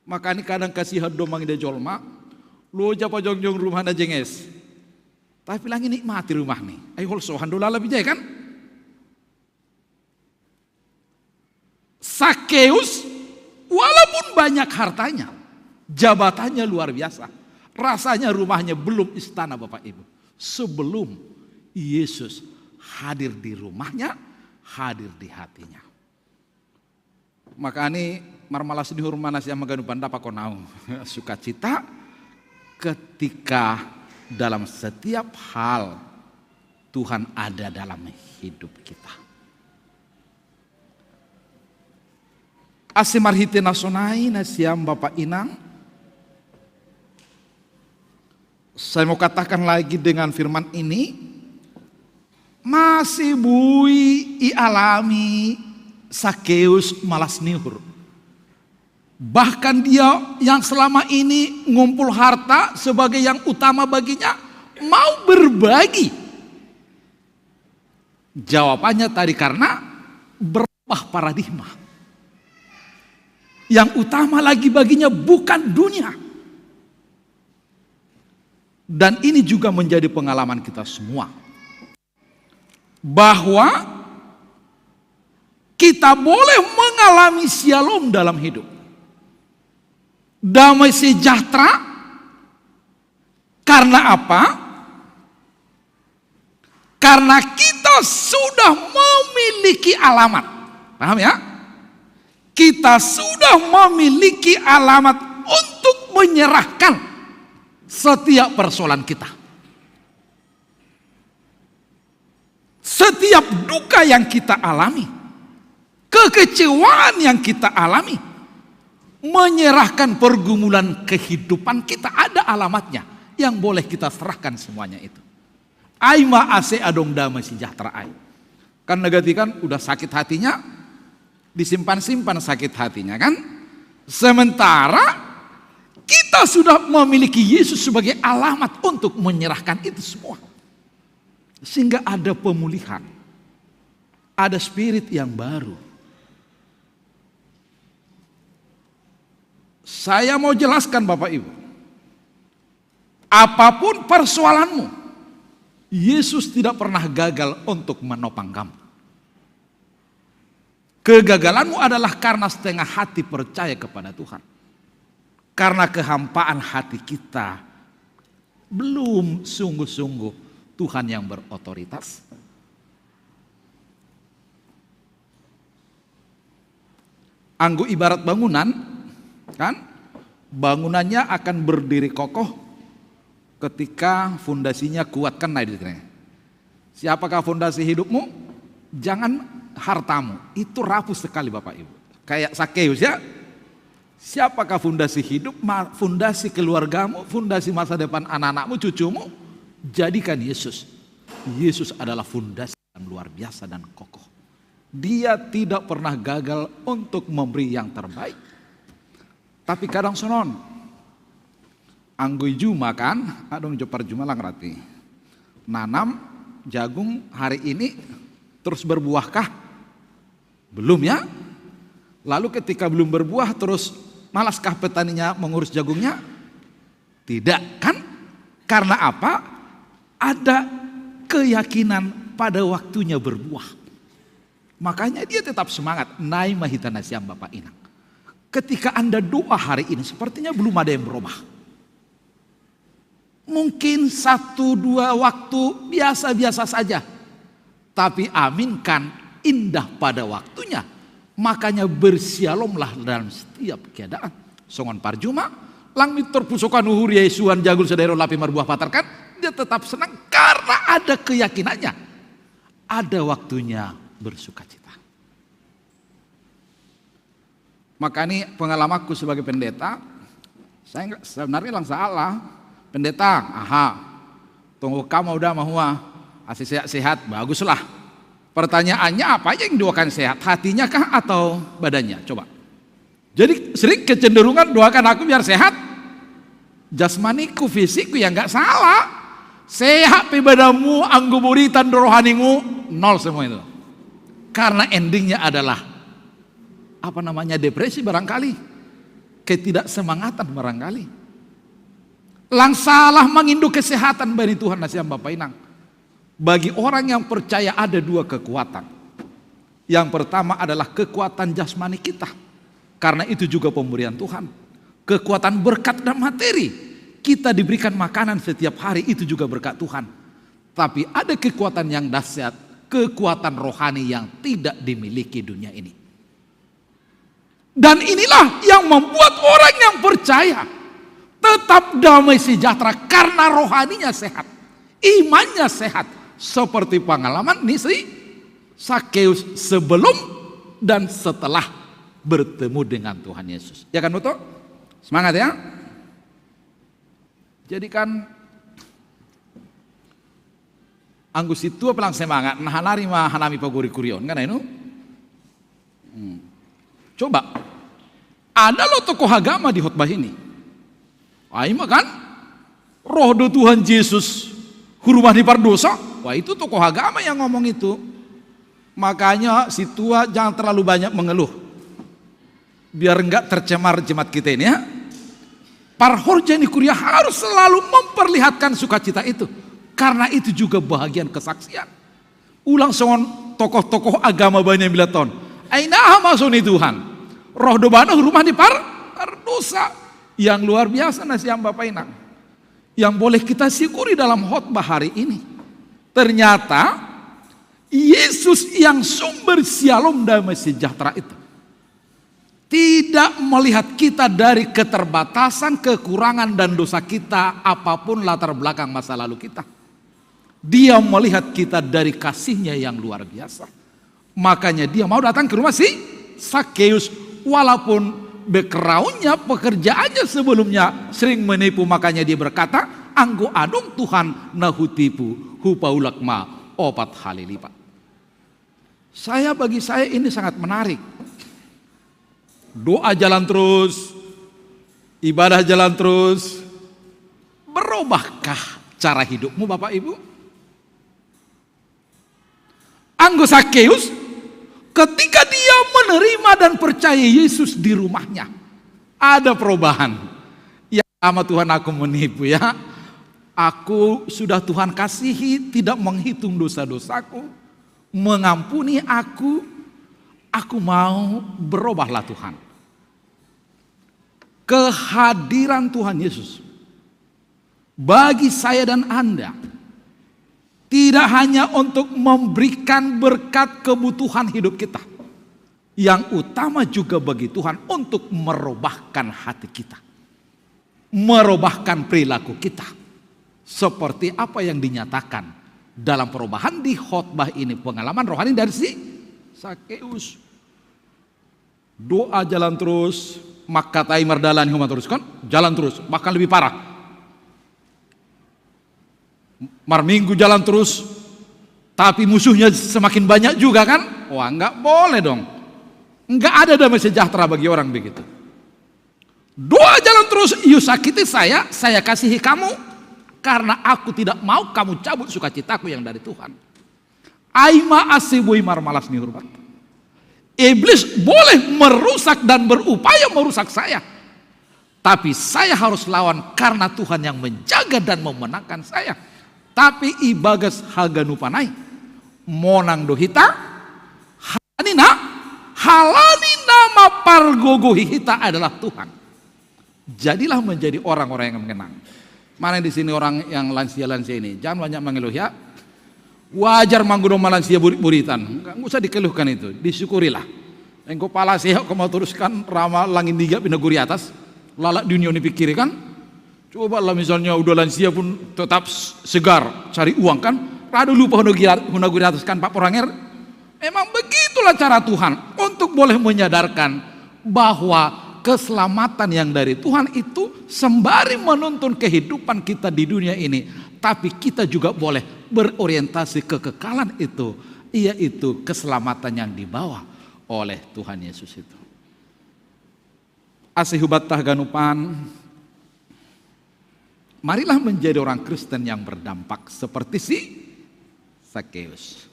Makanya kadang kasihan do mangido jolma, loja pajongjong rumahna jenges. Tapi lagi nikmati rumah ni. Ai holsoan do lalap ijai kan? Sakeus, walaupun banyak hartanya, jabatannya luar biasa, rasanya rumahnya belum istana, Bapak Ibu. Sebelum Yesus hadir di rumahnya, hadir di hatinya. Makani marmalas ni uhur ma nasiam haganupan, dapot hon au sukacita ketika dalam setiap hal Tuhan ada dalam hidup kita. Asa marhite na sonai nasiam Bapa Inang, saya mau katakan lagi dengan firman ini, masih boi ialami Sakeus malas ni uhur. Bahkan dia yang selama ini ngumpul harta sebagai yang utama baginya, mau berbagi. Jawabannya tadi karena berubah paradigma. Yang utama lagi baginya bukan dunia. Dan ini juga menjadi pengalaman kita semua. Bahwa kita boleh mengalami syalom dalam hidup. Damai sejahtera. Karena apa? Karena kita sudah memiliki alamat. Paham ya? Kita sudah memiliki alamat untuk menyerahkan setiap persoalan kita. Setiap duka yang kita alami, kekecewaan yang kita alami, menyerahkan pergumulan kehidupan kita, ada alamatnya yang boleh kita serahkan semuanya itu. Ai ma asa adong damai sejahtera ai. Kan na gati kan udah sakit hatinya, Disimpan-simpan sakit hatinya, kan? Sementara kita sudah memiliki Yesus sebagai alamat untuk menyerahkan itu semua. Sehingga ada pemulihan. Ada spirit yang baru. Saya mau jelaskan, Bapak Ibu. Apapun persoalanmu, Yesus tidak pernah gagal untuk menopang kamu. Kegagalanmu adalah karena setengah hati percaya kepada Tuhan. Karena kehampaan hati kita, belum sungguh-sungguh Tuhan yang berotoritas. Anggo ibarat bangunan, kan? Bangunannya akan berdiri kokoh ketika fondasinya kuat, kan, nah, di sini. Siapakah fondasi hidupmu? Jangan hartamu. Itu rapuh sekali, Bapak Ibu. Kayak Sakeus, ya. Siapakah fondasi hidup, ma-, fondasi keluargamu, fondasi masa depan anak-anakmu, cucumu? Jadikan Yesus. Yesus adalah fondasi yang luar biasa dan kokoh. Dia tidak pernah gagal untuk memberi yang terbaik. Tapi kadang sonon, anggo i juma, kan, adong jo parjuma lang rati. Nanam jagung hari ini, terus berbuahkah? Belum, ya. Lalu ketika belum berbuah, terus malaskah petaninya mengurus jagungnya? Tidak, kan? Karena apa? Ada keyakinan pada waktunya berbuah. Makanya dia tetap semangat. Nai ma hita nasiam, Bapak Inang. Ketika Anda doa hari ini, sepertinya belum ada yang berubah. Mungkin satu dua waktu biasa-biasa saja. Tapi aminkan, indah pada waktunya. Makanya bersyalomlah dalam setiap keadaan. Songon parjuma, lang mintor pusokan uhur, ia isuan jagung sadari on lape marbuah patar, kan? Dia tetap senang karena ada keyakinannya. Ada waktunya bersukacita. Makanya pengalamanku sebagai pendeta, saya nggak, sebenarnya lang salah. Pendeta, aha, tunggu kamu udah mahua, ase sehat-sehat, baguslah. Pertanyaannya, apa aja yang didoakan sehat? Hatinya kah atau badannya? Coba. Jadi sering kecenderungan, "Doakan aku biar sehat jasmaniku, fisikku." Ya nggak salah. Sehat pe badanmu, anggo buritan rohanimu, nol semua itu. Karena endingnya adalah, apa namanya, depresi barangkali, ketidaksemangatan barangkali. Lang salah mangindo kesehatan bani Tuhan nasiam, Bapak Inang. Bagi orang yang percaya ada dua kekuatan. Yang pertama adalah kekuatan jasmani kita. Karena itu juga pemberian Tuhan. Kekuatan berkat dan materi. Kita diberikan makanan setiap hari, itu juga berkat Tuhan. Tapi ada kekuatan yang dahsyat, kekuatan rohani yang tidak dimiliki dunia ini. Dan inilah yang membuat orang yang percaya tetap damai sejahtera karena rohaninya sehat, imannya sehat, seperti pengalaman ni si Sakeus sebelum dan setelah bertemu dengan Tuhan Yesus. Ya kan, betul? Semangat, ya. Jadi kan, anggo sintua pe lang semangat, nah, hanari ma hanami pagori-gorion, kan, anu? Hmm. Coba, ada lo tokoh agama di khotbah ini. Ai ma, kan? Roh do Tuhan Yesus hu rumah ni pardosa. Wah, itu tokoh agama yang ngomong itu. Makanya sintua jangan terlalu banyak mengeluh. Biar enggak tercemar jemaat kita ini, ya. Parhorja ni kuria harus selalu memperlihatkan sukacita itu. Karena itu juga bahagian kesaksian. Ulang songon tokoh-tokoh agama banyak bilang ton. Ai naha maksud ni Tuhan. Roh do ibana hu rumah ni par-, pardosa. Yang luar biasa nasiam, Bapak Inang. Yang boleh kita syukuri dalam khotbah hari ini. Ternyata Yesus yang sumber syalom damai sejahtera itu tidak melihat kita dari keterbatasan, kekurangan, dan dosa kita, apapun latar belakang masa lalu kita. Dia melihat kita dari kasihnya yang luar biasa. Makanya dia mau datang ke rumah si Sakeus, walaupun backgroundnya, pekerjaannya sebelumnya sering menipu, makanya dia berkata, "Anggo adong Tuhan na hutipu, hupaulak ma opat hali lipat." Saya, bagi saya ini sangat menarik. Doa jalan terus, ibadah jalan terus. Berubahkah cara hidupmu, Bapak Ibu? Anggo Sakeus, ketika dia menerima dan percaya Yesus di rumahnya, ada perubahan. Ya, sama Tuhan aku menipu ya. Aku sudah Tuhan kasihi, tidak menghitung dosa-dosaku, mengampuni aku, aku mau, berubahlah Tuhan. Kehadiran Tuhan Yesus bagi saya dan Anda tidak hanya untuk memberikan berkat kebutuhan hidup kita. Yang utama juga bagi Tuhan untuk merubahkan hati kita, merubahkan perilaku kita. Seperti apa yang dinyatakan dalam perubahan di khotbah ini, pengalaman rohani dari si Sakeus. Doa jalan terus, maka tai mardalan huma terus kan? Jalan terus, bahkan lebih parah. Mar Minggu jalan terus, tapi musuhnya semakin banyak juga kan? Wah, nggak boleh dong. Nggak ada damai sejahtera bagi orang begitu. Doa jalan terus, "You sakiti saya, saya kasihi kamu, karena aku tidak mau kamu cabut sukacitaku yang dari Tuhan." Ai ma asi boi marmalas ni hurbat. Iblis boleh merusak dan berupaya merusak saya. Tapi saya harus lawan karena Tuhan yang menjaga dan memenangkan saya. Tapi ibagas haganupan ai, monang do hita, halani na, halani na mapargogohi hita adalah Tuhan. Jadilah menjadi orang-orang yang mengenang. Mana di sini orang yang lansia-lansia ini? Jangan banyak mengeluh ya. Wajar manggudo malansia burit-buritan. Nggak usah dikeluhkan itu, disyukurilah. Engkau pala sehat, kau mau teruskan rama langit tiga pinaguri atas. Lalak dunia ini pikir kan. Coba lah misalnya udah lansia pun tetap segar, cari uang kan. Radu lupa hunaguri atas kan Pak Poranger. Memang begitulah cara Tuhan untuk boleh menyadarkan bahwa keselamatan yang dari Tuhan itu sembari menuntun kehidupan kita di dunia ini, tapi kita juga boleh berorientasi kekekalan itu, yaitu keselamatan yang dibawa oleh Tuhan Yesus itu. Asi hubat haganupan, marilah menjadi orang Kristen yang berdampak seperti si Sakeus.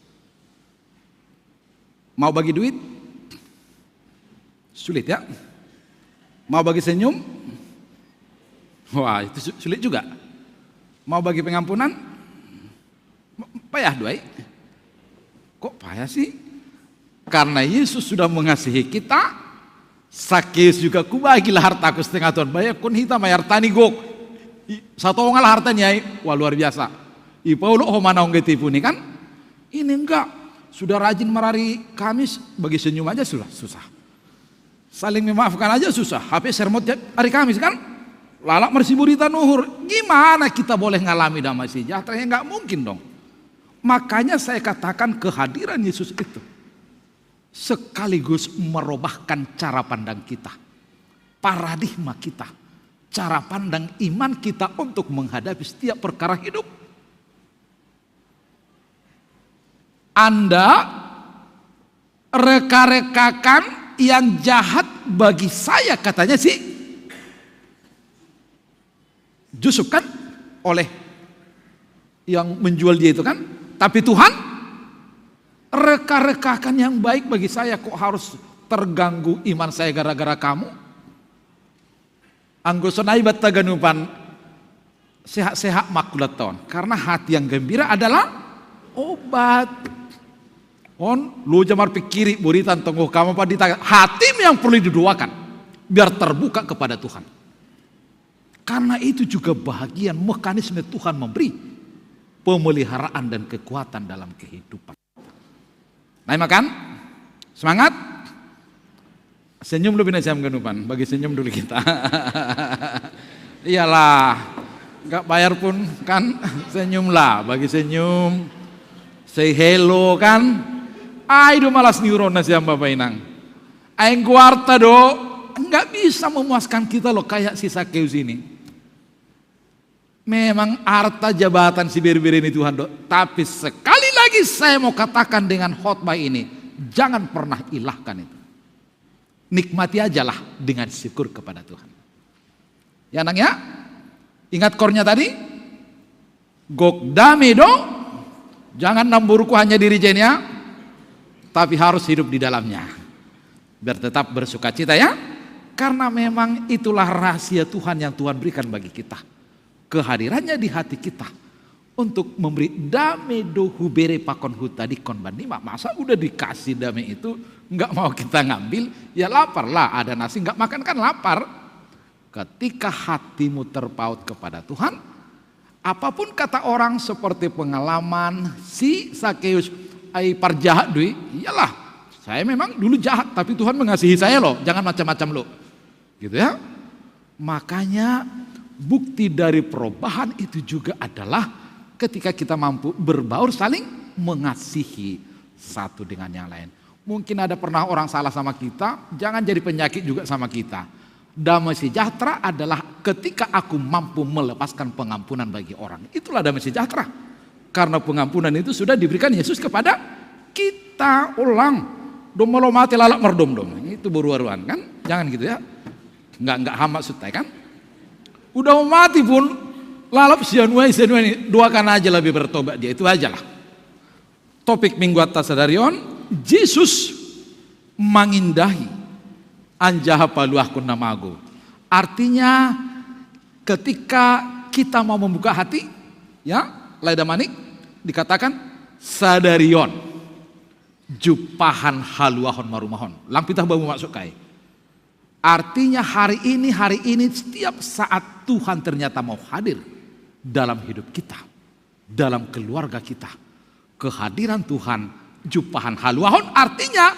Mau bagi duit? Sulit ya. Mau bagi senyum? Wah, itu sulit juga. Mau bagi pengampunan? Payah duai. Kok payah sih? Karena Yesus sudah mengasihi kita, Sakeus juga, "Kubagilah hartaku setengah tuan." Bayar kun hita mayar tani gok. Satonga lah hartanya, wah, luar biasa. I Paulus, oh, mana ongge tipu nih kan? Ini enggak. Sudah rajin merari Kamis, bagi senyum aja sudah susah. Saling memaafkan aja susah. H P sermot hari Kamis kan? Lalak marsiburita nuhur. Gimana kita boleh ngalami damai sejahtera? Ya nggak mungkin dong. Makanya saya katakan kehadiran Yesus itu sekaligus merubahkan cara pandang kita, paradigma kita, cara pandang iman kita untuk menghadapi setiap perkara hidup. Anda reka-rekakan yang jahat bagi saya, katanya si Yusuf kan, oleh yang menjual dia itu kan. Tapi Tuhan, reka-rekakan yang baik bagi saya, kok harus terganggu iman saya gara-gara kamu? Anggo sonai bat haganupan, sehat-sehat ma kulat on. Karena hati yang gembira adalah obat. On, lu jamar pikiri buritan tonggo kamu apa dita-, hatimu yang perlu didoakan biar terbuka kepada Tuhan. Karena itu juga bahagian mekanisme Tuhan memberi pemeliharaan dan kekuatan dalam kehidupan. Nah, makan? Semangat? Senyum dulu bina jam kenupan, bagi senyum dulu kita. Iyalah, nggak bayar pun kan, senyumlah, bagi senyum. Say hello kan. Ai do malas ni huronna sian Bapa Inang. Aeng guarta do, nggak bisa memuaskan kita loh kayak si Sakeus ini. Memang harta jabatan si beri-beri ini Tuhan do. Tapi sekali lagi saya mau katakan dengan khotbah ini, jangan pernah ilahkan itu. Nikmati ajalah dengan syukur kepada Tuhan. Ya, Nang, ya? Ingat core-nya tadi? Gok dame do, jangan namburuku hanya diri jenia, tapi harus hidup di dalamnya. Biar tetap bersukacita, ya. Karena memang itulah rahasia Tuhan yang Tuhan berikan bagi kita. Kehadirannya di hati kita untuk memberi dame do hubere pakon hutadikon banima. Masa udah dikasih dame itu nggak mau kita ngambil? Ya lapar lah, ada nasi nggak makan kan lapar. Ketika hatimu terpaut kepada Tuhan, apapun kata orang seperti pengalaman si Sakeus, "Ai par jahat dui," iyalah, saya memang dulu jahat tapi Tuhan mengasihi saya loh, jangan macam-macam loh. Gitu ya. Makanya bukti dari perubahan itu juga adalah ketika kita mampu berbaur saling mengasihi satu dengan yang lain. Mungkin ada pernah orang salah sama kita, jangan jadi penyakit juga sama kita. Damai sejahtera adalah ketika aku mampu melepaskan pengampunan bagi orang. Itulah damai sejahtera. Karena pengampunan itu sudah diberikan Yesus kepada kita. Ulang, dom lo mati lalap merdom dom. Itu beruan-ruan kan? Jangan gitu ya. Nggak nggak hamat sutai kan? Udah mau mati pun lalap sianuai sianuai ini, doakan aja lebih bertobat dia, itu aja lah. Topik minggu atas sadarion, Yesus mangindahi anjaha paluahkon namago. Artinya ketika kita mau membuka hati, ya, Laida Manik dikatakan sadarion jupahan haluahon marumahon. Lang pitah bamu masuk kai. Artinya hari ini, hari ini setiap saat Tuhan ternyata mau hadir dalam hidup kita, dalam keluarga kita. Kehadiran Tuhan jupahan haluahon artinya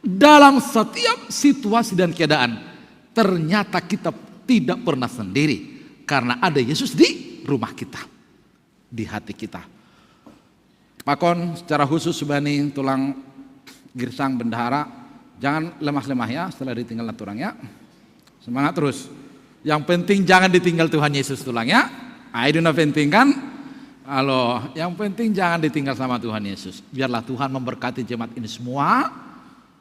dalam setiap situasi dan keadaan ternyata kita tidak pernah sendiri karena ada Yesus di rumah kita, di hati kita. Pakon secara khusus bani tulang girsang bendahara, jangan lemah-lemah ya setelah ditinggal orang ya. Semangat terus. Yang penting jangan ditinggal Tuhan Yesus tulang ya. Ah, itu na penting kan? Halo, yang penting jangan ditinggal sama Tuhan Yesus. Biarlah Tuhan memberkati jemaat ini semua.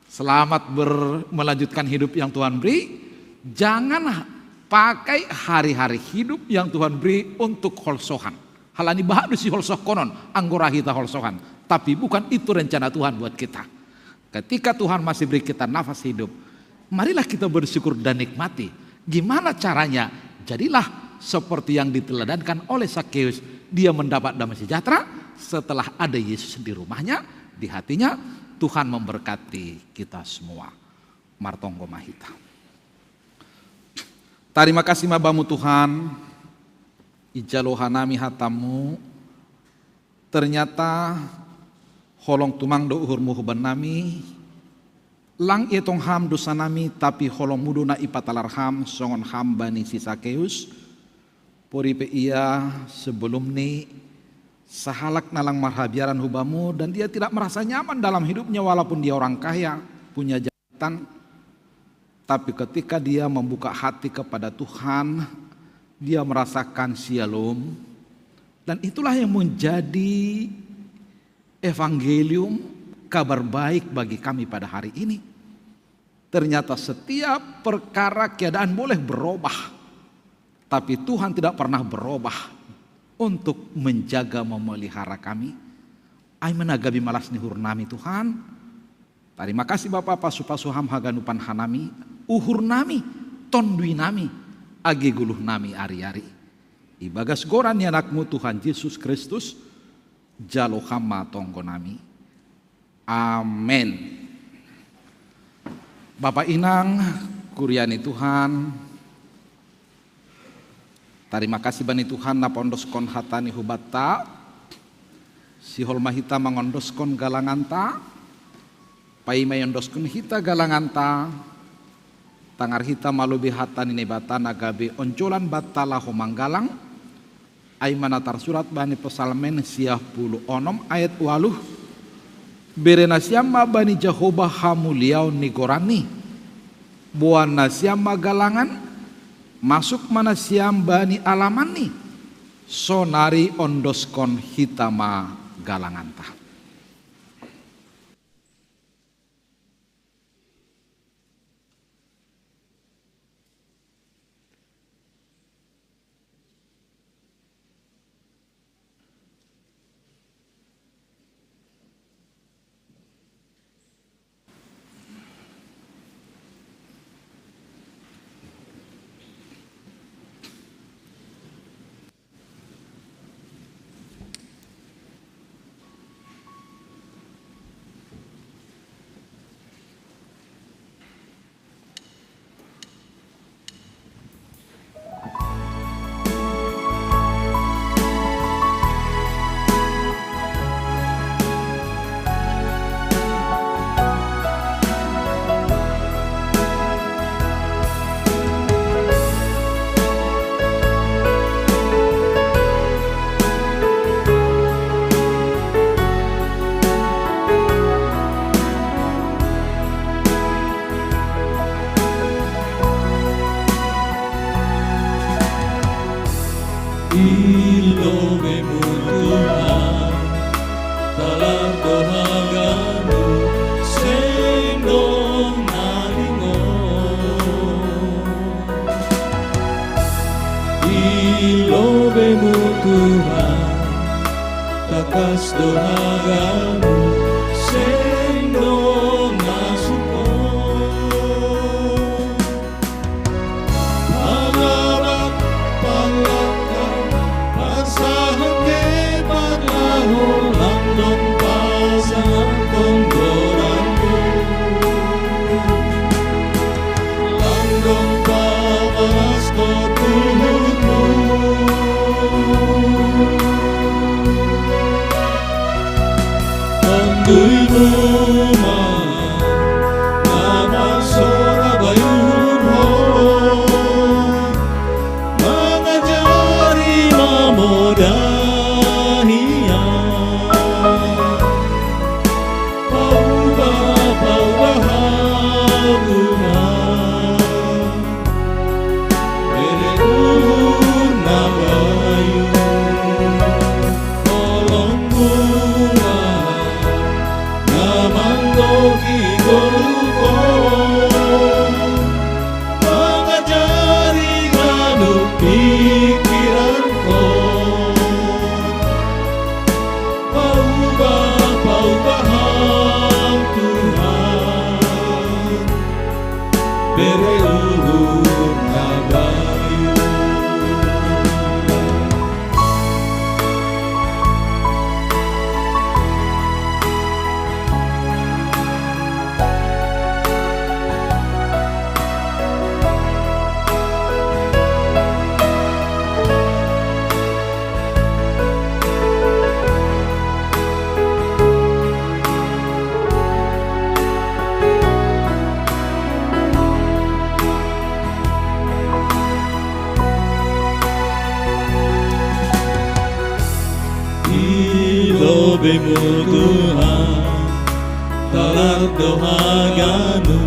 Selamat ber, melanjutkan hidup yang Tuhan beri. Jangan pakai hari-hari hidup yang Tuhan beri untuk holsohan. Halani bahat do si holsoh konon, anggora hita holsohan. Tapi bukan itu rencana Tuhan buat kita. Ketika Tuhan masih beri kita nafas hidup, marilah kita bersyukur dan nikmati. Gimana caranya? Jadilah seperti yang diteladankan oleh Sakeus. Dia mendapat damai sejahtera setelah ada Yesus di rumahnya, di hatinya. Tuhan memberkati kita semua. Martonggo ma hita. Tarima kasih ma bamu Tuhan, ijalo hanami hatamu, ternyata holong tumang do uhurmu huban nami, lang ietong ham dosa nami, tapi holongmu do na ipatalar ham songon ham bani si Sakeus, pori pe ia sebelum ni sahalak na lang marhabiaran hubamu dan dia tidak merasa nyaman dalam hidupnya walaupun dia orang kaya, punya jabatan. Tapi ketika dia membuka hati kepada Tuhan, dia merasakan syalom. Dan itulah yang menjadi evangelium, kabar baik bagi kami pada hari ini. Ternyata setiap perkara keadaan boleh berubah, tapi Tuhan tidak pernah berubah untuk menjaga memelihara kami. Ai ma na gabe malas ni uhur nami Tuhan. Tarima kasih Bapa, pasu-pasu ham haganupan hanami, uhur nami, tondui nami, age goluh nami ari-ari. Ibagas goran ni anakmu Tuhan Yesus Kristus, jalo ham ma tonggo nami. Amen. Bapa inang, kuria ni Tuhan, tarima kasih bani Tuhan na paondoskon hata ni hubanta. Sihol ma hita mangondoskon galanganta. Paima iondoskon hita galanganta, tangar hita ma lobei hata ni Naibata na gabe onjolan banta laho manggalang. Ai ma na tarsurat bani Psalmen sia pulu onom ayat ualuh. Bere nasiam ma bani Jahowa hamuliaon ni goranni. Boan nasiam ma galangan, masuk ma nasiam bani alamanni. Sonari ondoskon hita ma galanganta. Kas dohagamu seng dong nasuko. Palabat, palakar, pasahake, parlaho, langdong pasang tonggoranmu. Langdong pabalas to tuhunmu. Tonduymu ma, nama sora bayuhun ho. Mangajari mamodahi ia. Pauba, pauba hal Tuhan. Bere uhur na bayu. Tolong bunga. Na manggoki goruko. Mangajari nganu pikiranko. Pauba, pauba hal Tuhan. Bere uhur na bayu. Ilobemu Tuhan, talar dohaganu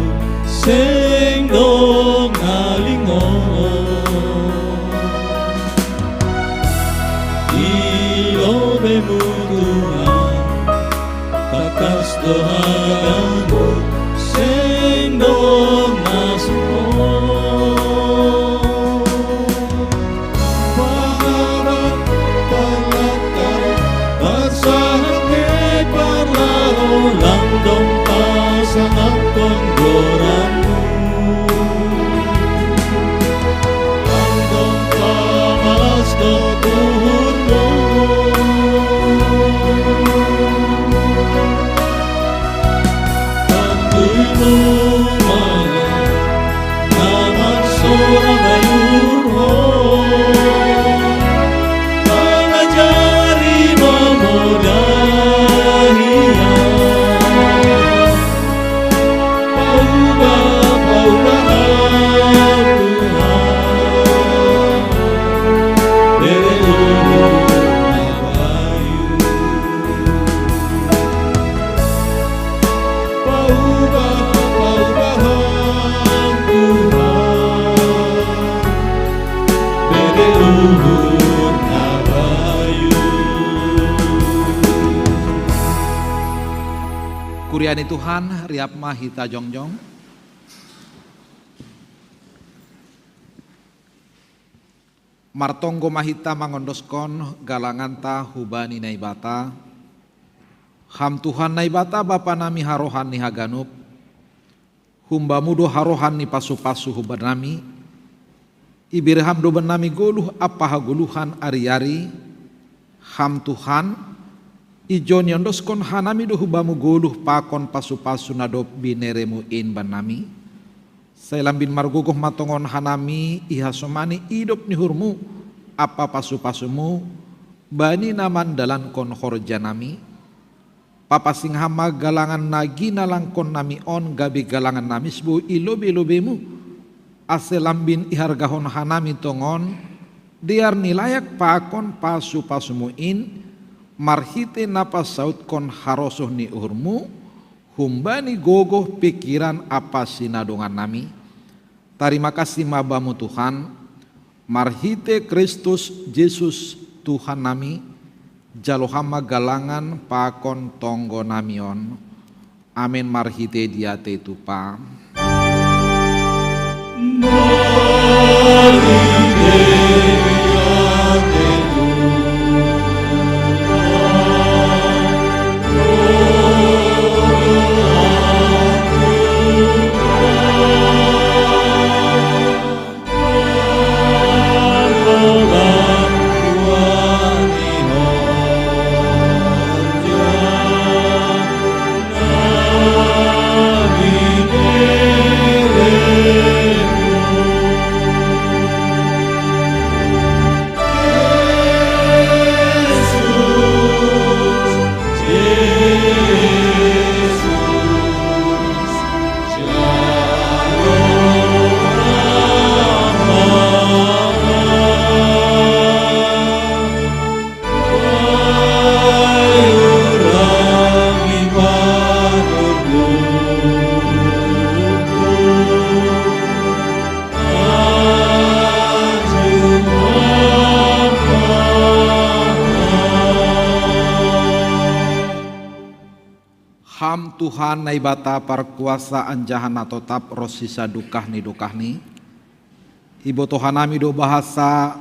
seng dong alingo. Ilobemu Tuhan, takas dohaganu seng dong nasuko. Pahabat, palakar, pasahake, parlaho, langdong pasang tonggoranmu. Langdong pabalas to tuhunmu. Tonduymu ma, nama sora bayuhun ho. Mangajari mamodahi ia. Pauba, pauba hal Tuhan. Bere uhur na bayu. Pauba, pauba hal Tuhan. Bere uhur na bayu. Kuria ni Tuhan, riap ma hita jongjong. Martonggo ma hita mangondoskon galanganta hubani Naibata. Ham Tuhan Naibata Bapa nami harohan ni haganup, hum-Bamu do harohan ni pasu-pasu hubannami. Ibere Ham do bannami goluh ampa hagoluhan ari-ari. Ham Tuhan, ijo niondoskon hanami do hu-Bamu goluh pakon pasu-pasu na dob binereMu in bannami. Sai lambin margogoh ma tongon hanami ihasomani idop ni uhurMu ampa pasu-pasuMu bani na mandalankon horjanami. Papansing Ham ma galangan na ginalangkonnami on gabe galangan na misbou i lobei-lobeiMu, ase lambin ihargahon hanami tongon dear ni layak pakon pasu-pasuMu in, marhitei na pasautkon harosuh ni uhurMu, humbani gogoh, pikiran ampa sinadongannami. Tarima kasih ma Bamu Tuhan, marhitei Kristus Jesus Tuhannami, jalo Ham ma galangan pakon tonggonami on. Amen. Marhitei dia teitupa. Marhitei dia teitupa. Ham Tuhan Naibata parkuasa anjaha na totap ro sisa dukah ni dukah ni. Ibotohan nami do bahasa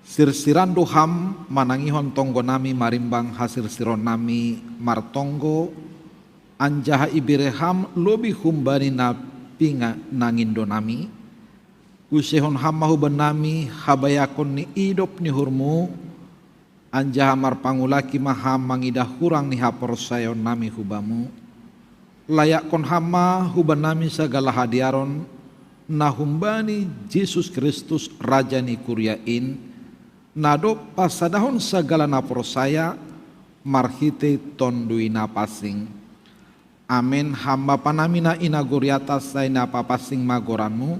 sirsiran do ham manangihon tonggo nami marimbang hasirsiron nami martonggo, anjaha ibere ham lobi humbani na pinga nangindo nami. Usehon ham ma huban nami habayakon ni idop ni uhurmu, anjaha marpangulaki ma ham mangidah hurang ni haporsayaon nami hubamu. Layakkon ham ma huban nami sagala hadiaron na humbani Jesus Kristus Raja ni kuria in, na dob pasadahon sagala na porsaya marhitei Tonduy Na Pansing. Amen. Ham Bapa nami na i nagori atas, sai na papansing ma goranmu,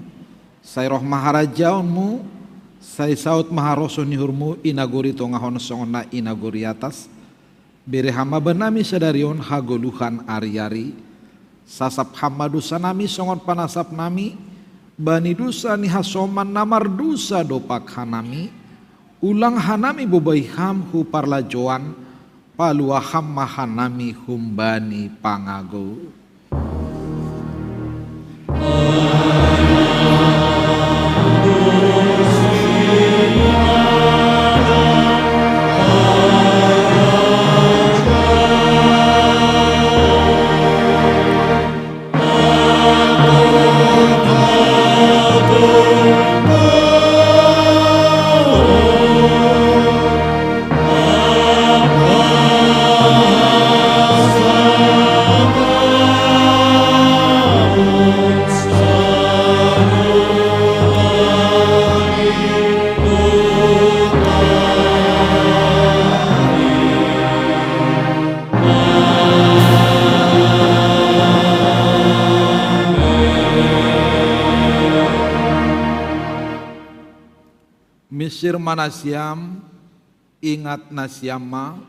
sai roh ma harajaonmu, sai saud ma harosuh ni uhurmu i nagori tongah on songon na i nagori atas. Bere ham ma bannami sadari on hagoluhan ari-ari. Sasap ham ma dosa nami songon panasap nami bani dosa ni hasoman na mardosa dompak hanami. Ulang hanami bobai ham hu parlajoan, palua ham ma hanami humbani pangagou. Misir ma nasiam, ingat nasiam ma,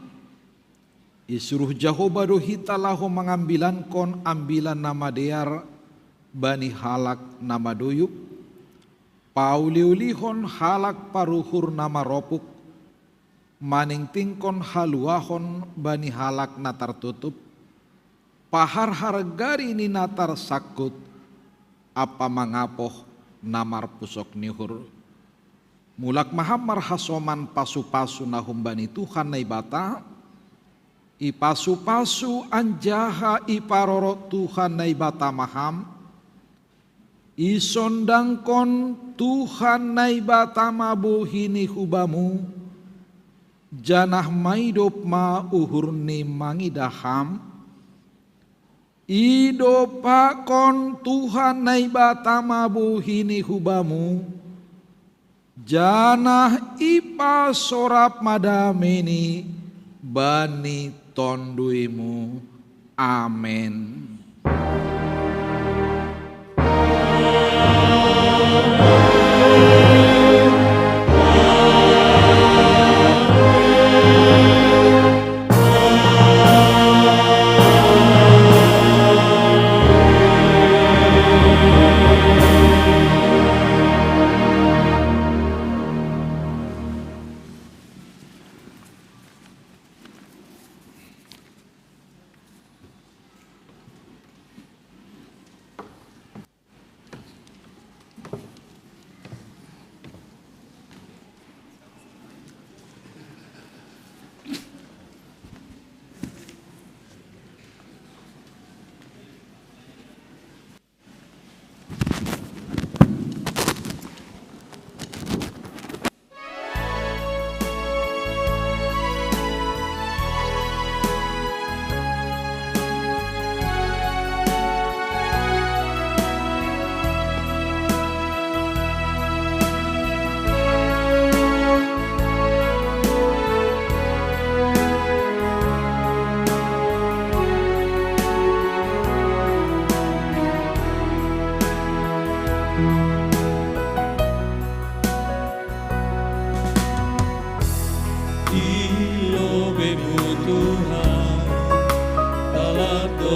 isuruh Jahowa do hita laho mangambilankon ambilan na madear bani halak na madoyuk, pauliulihon halak paruhur na maropuk, maningtingkon haluahon bani halak na tartutup, paharhar gari ni na tarsangkut, ampa mangapoh na marpusok ni uhur. Mulak ma ham marhasoman pasupasu na humbani Tuhan Naibata, ipasupasu anjaha iparorot Tuhan Naibata ma ham, isondangkon Tuhan Naibata ma bohi ni hubamu, janah maidop ma uhurni mangidah ham. Idopakkon Tuhan Naibata ma bohi ni hubamu, janah ipasorap ma dameini bani tonduymu. Amen.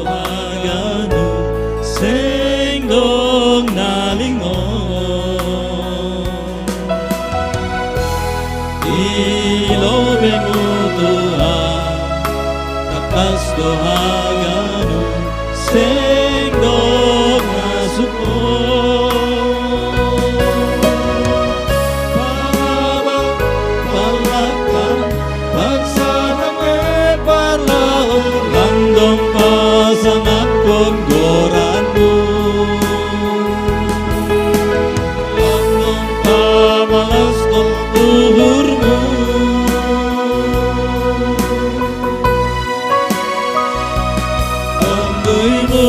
Haganu seng dong nalingo. Ilo bengutua takas do haganu seng dong nasuko. Pangaba, palakan, paksa nang me parlahur, langdong pasangapon goranmu. Langdong pamalas do uhurmu. Panggoimu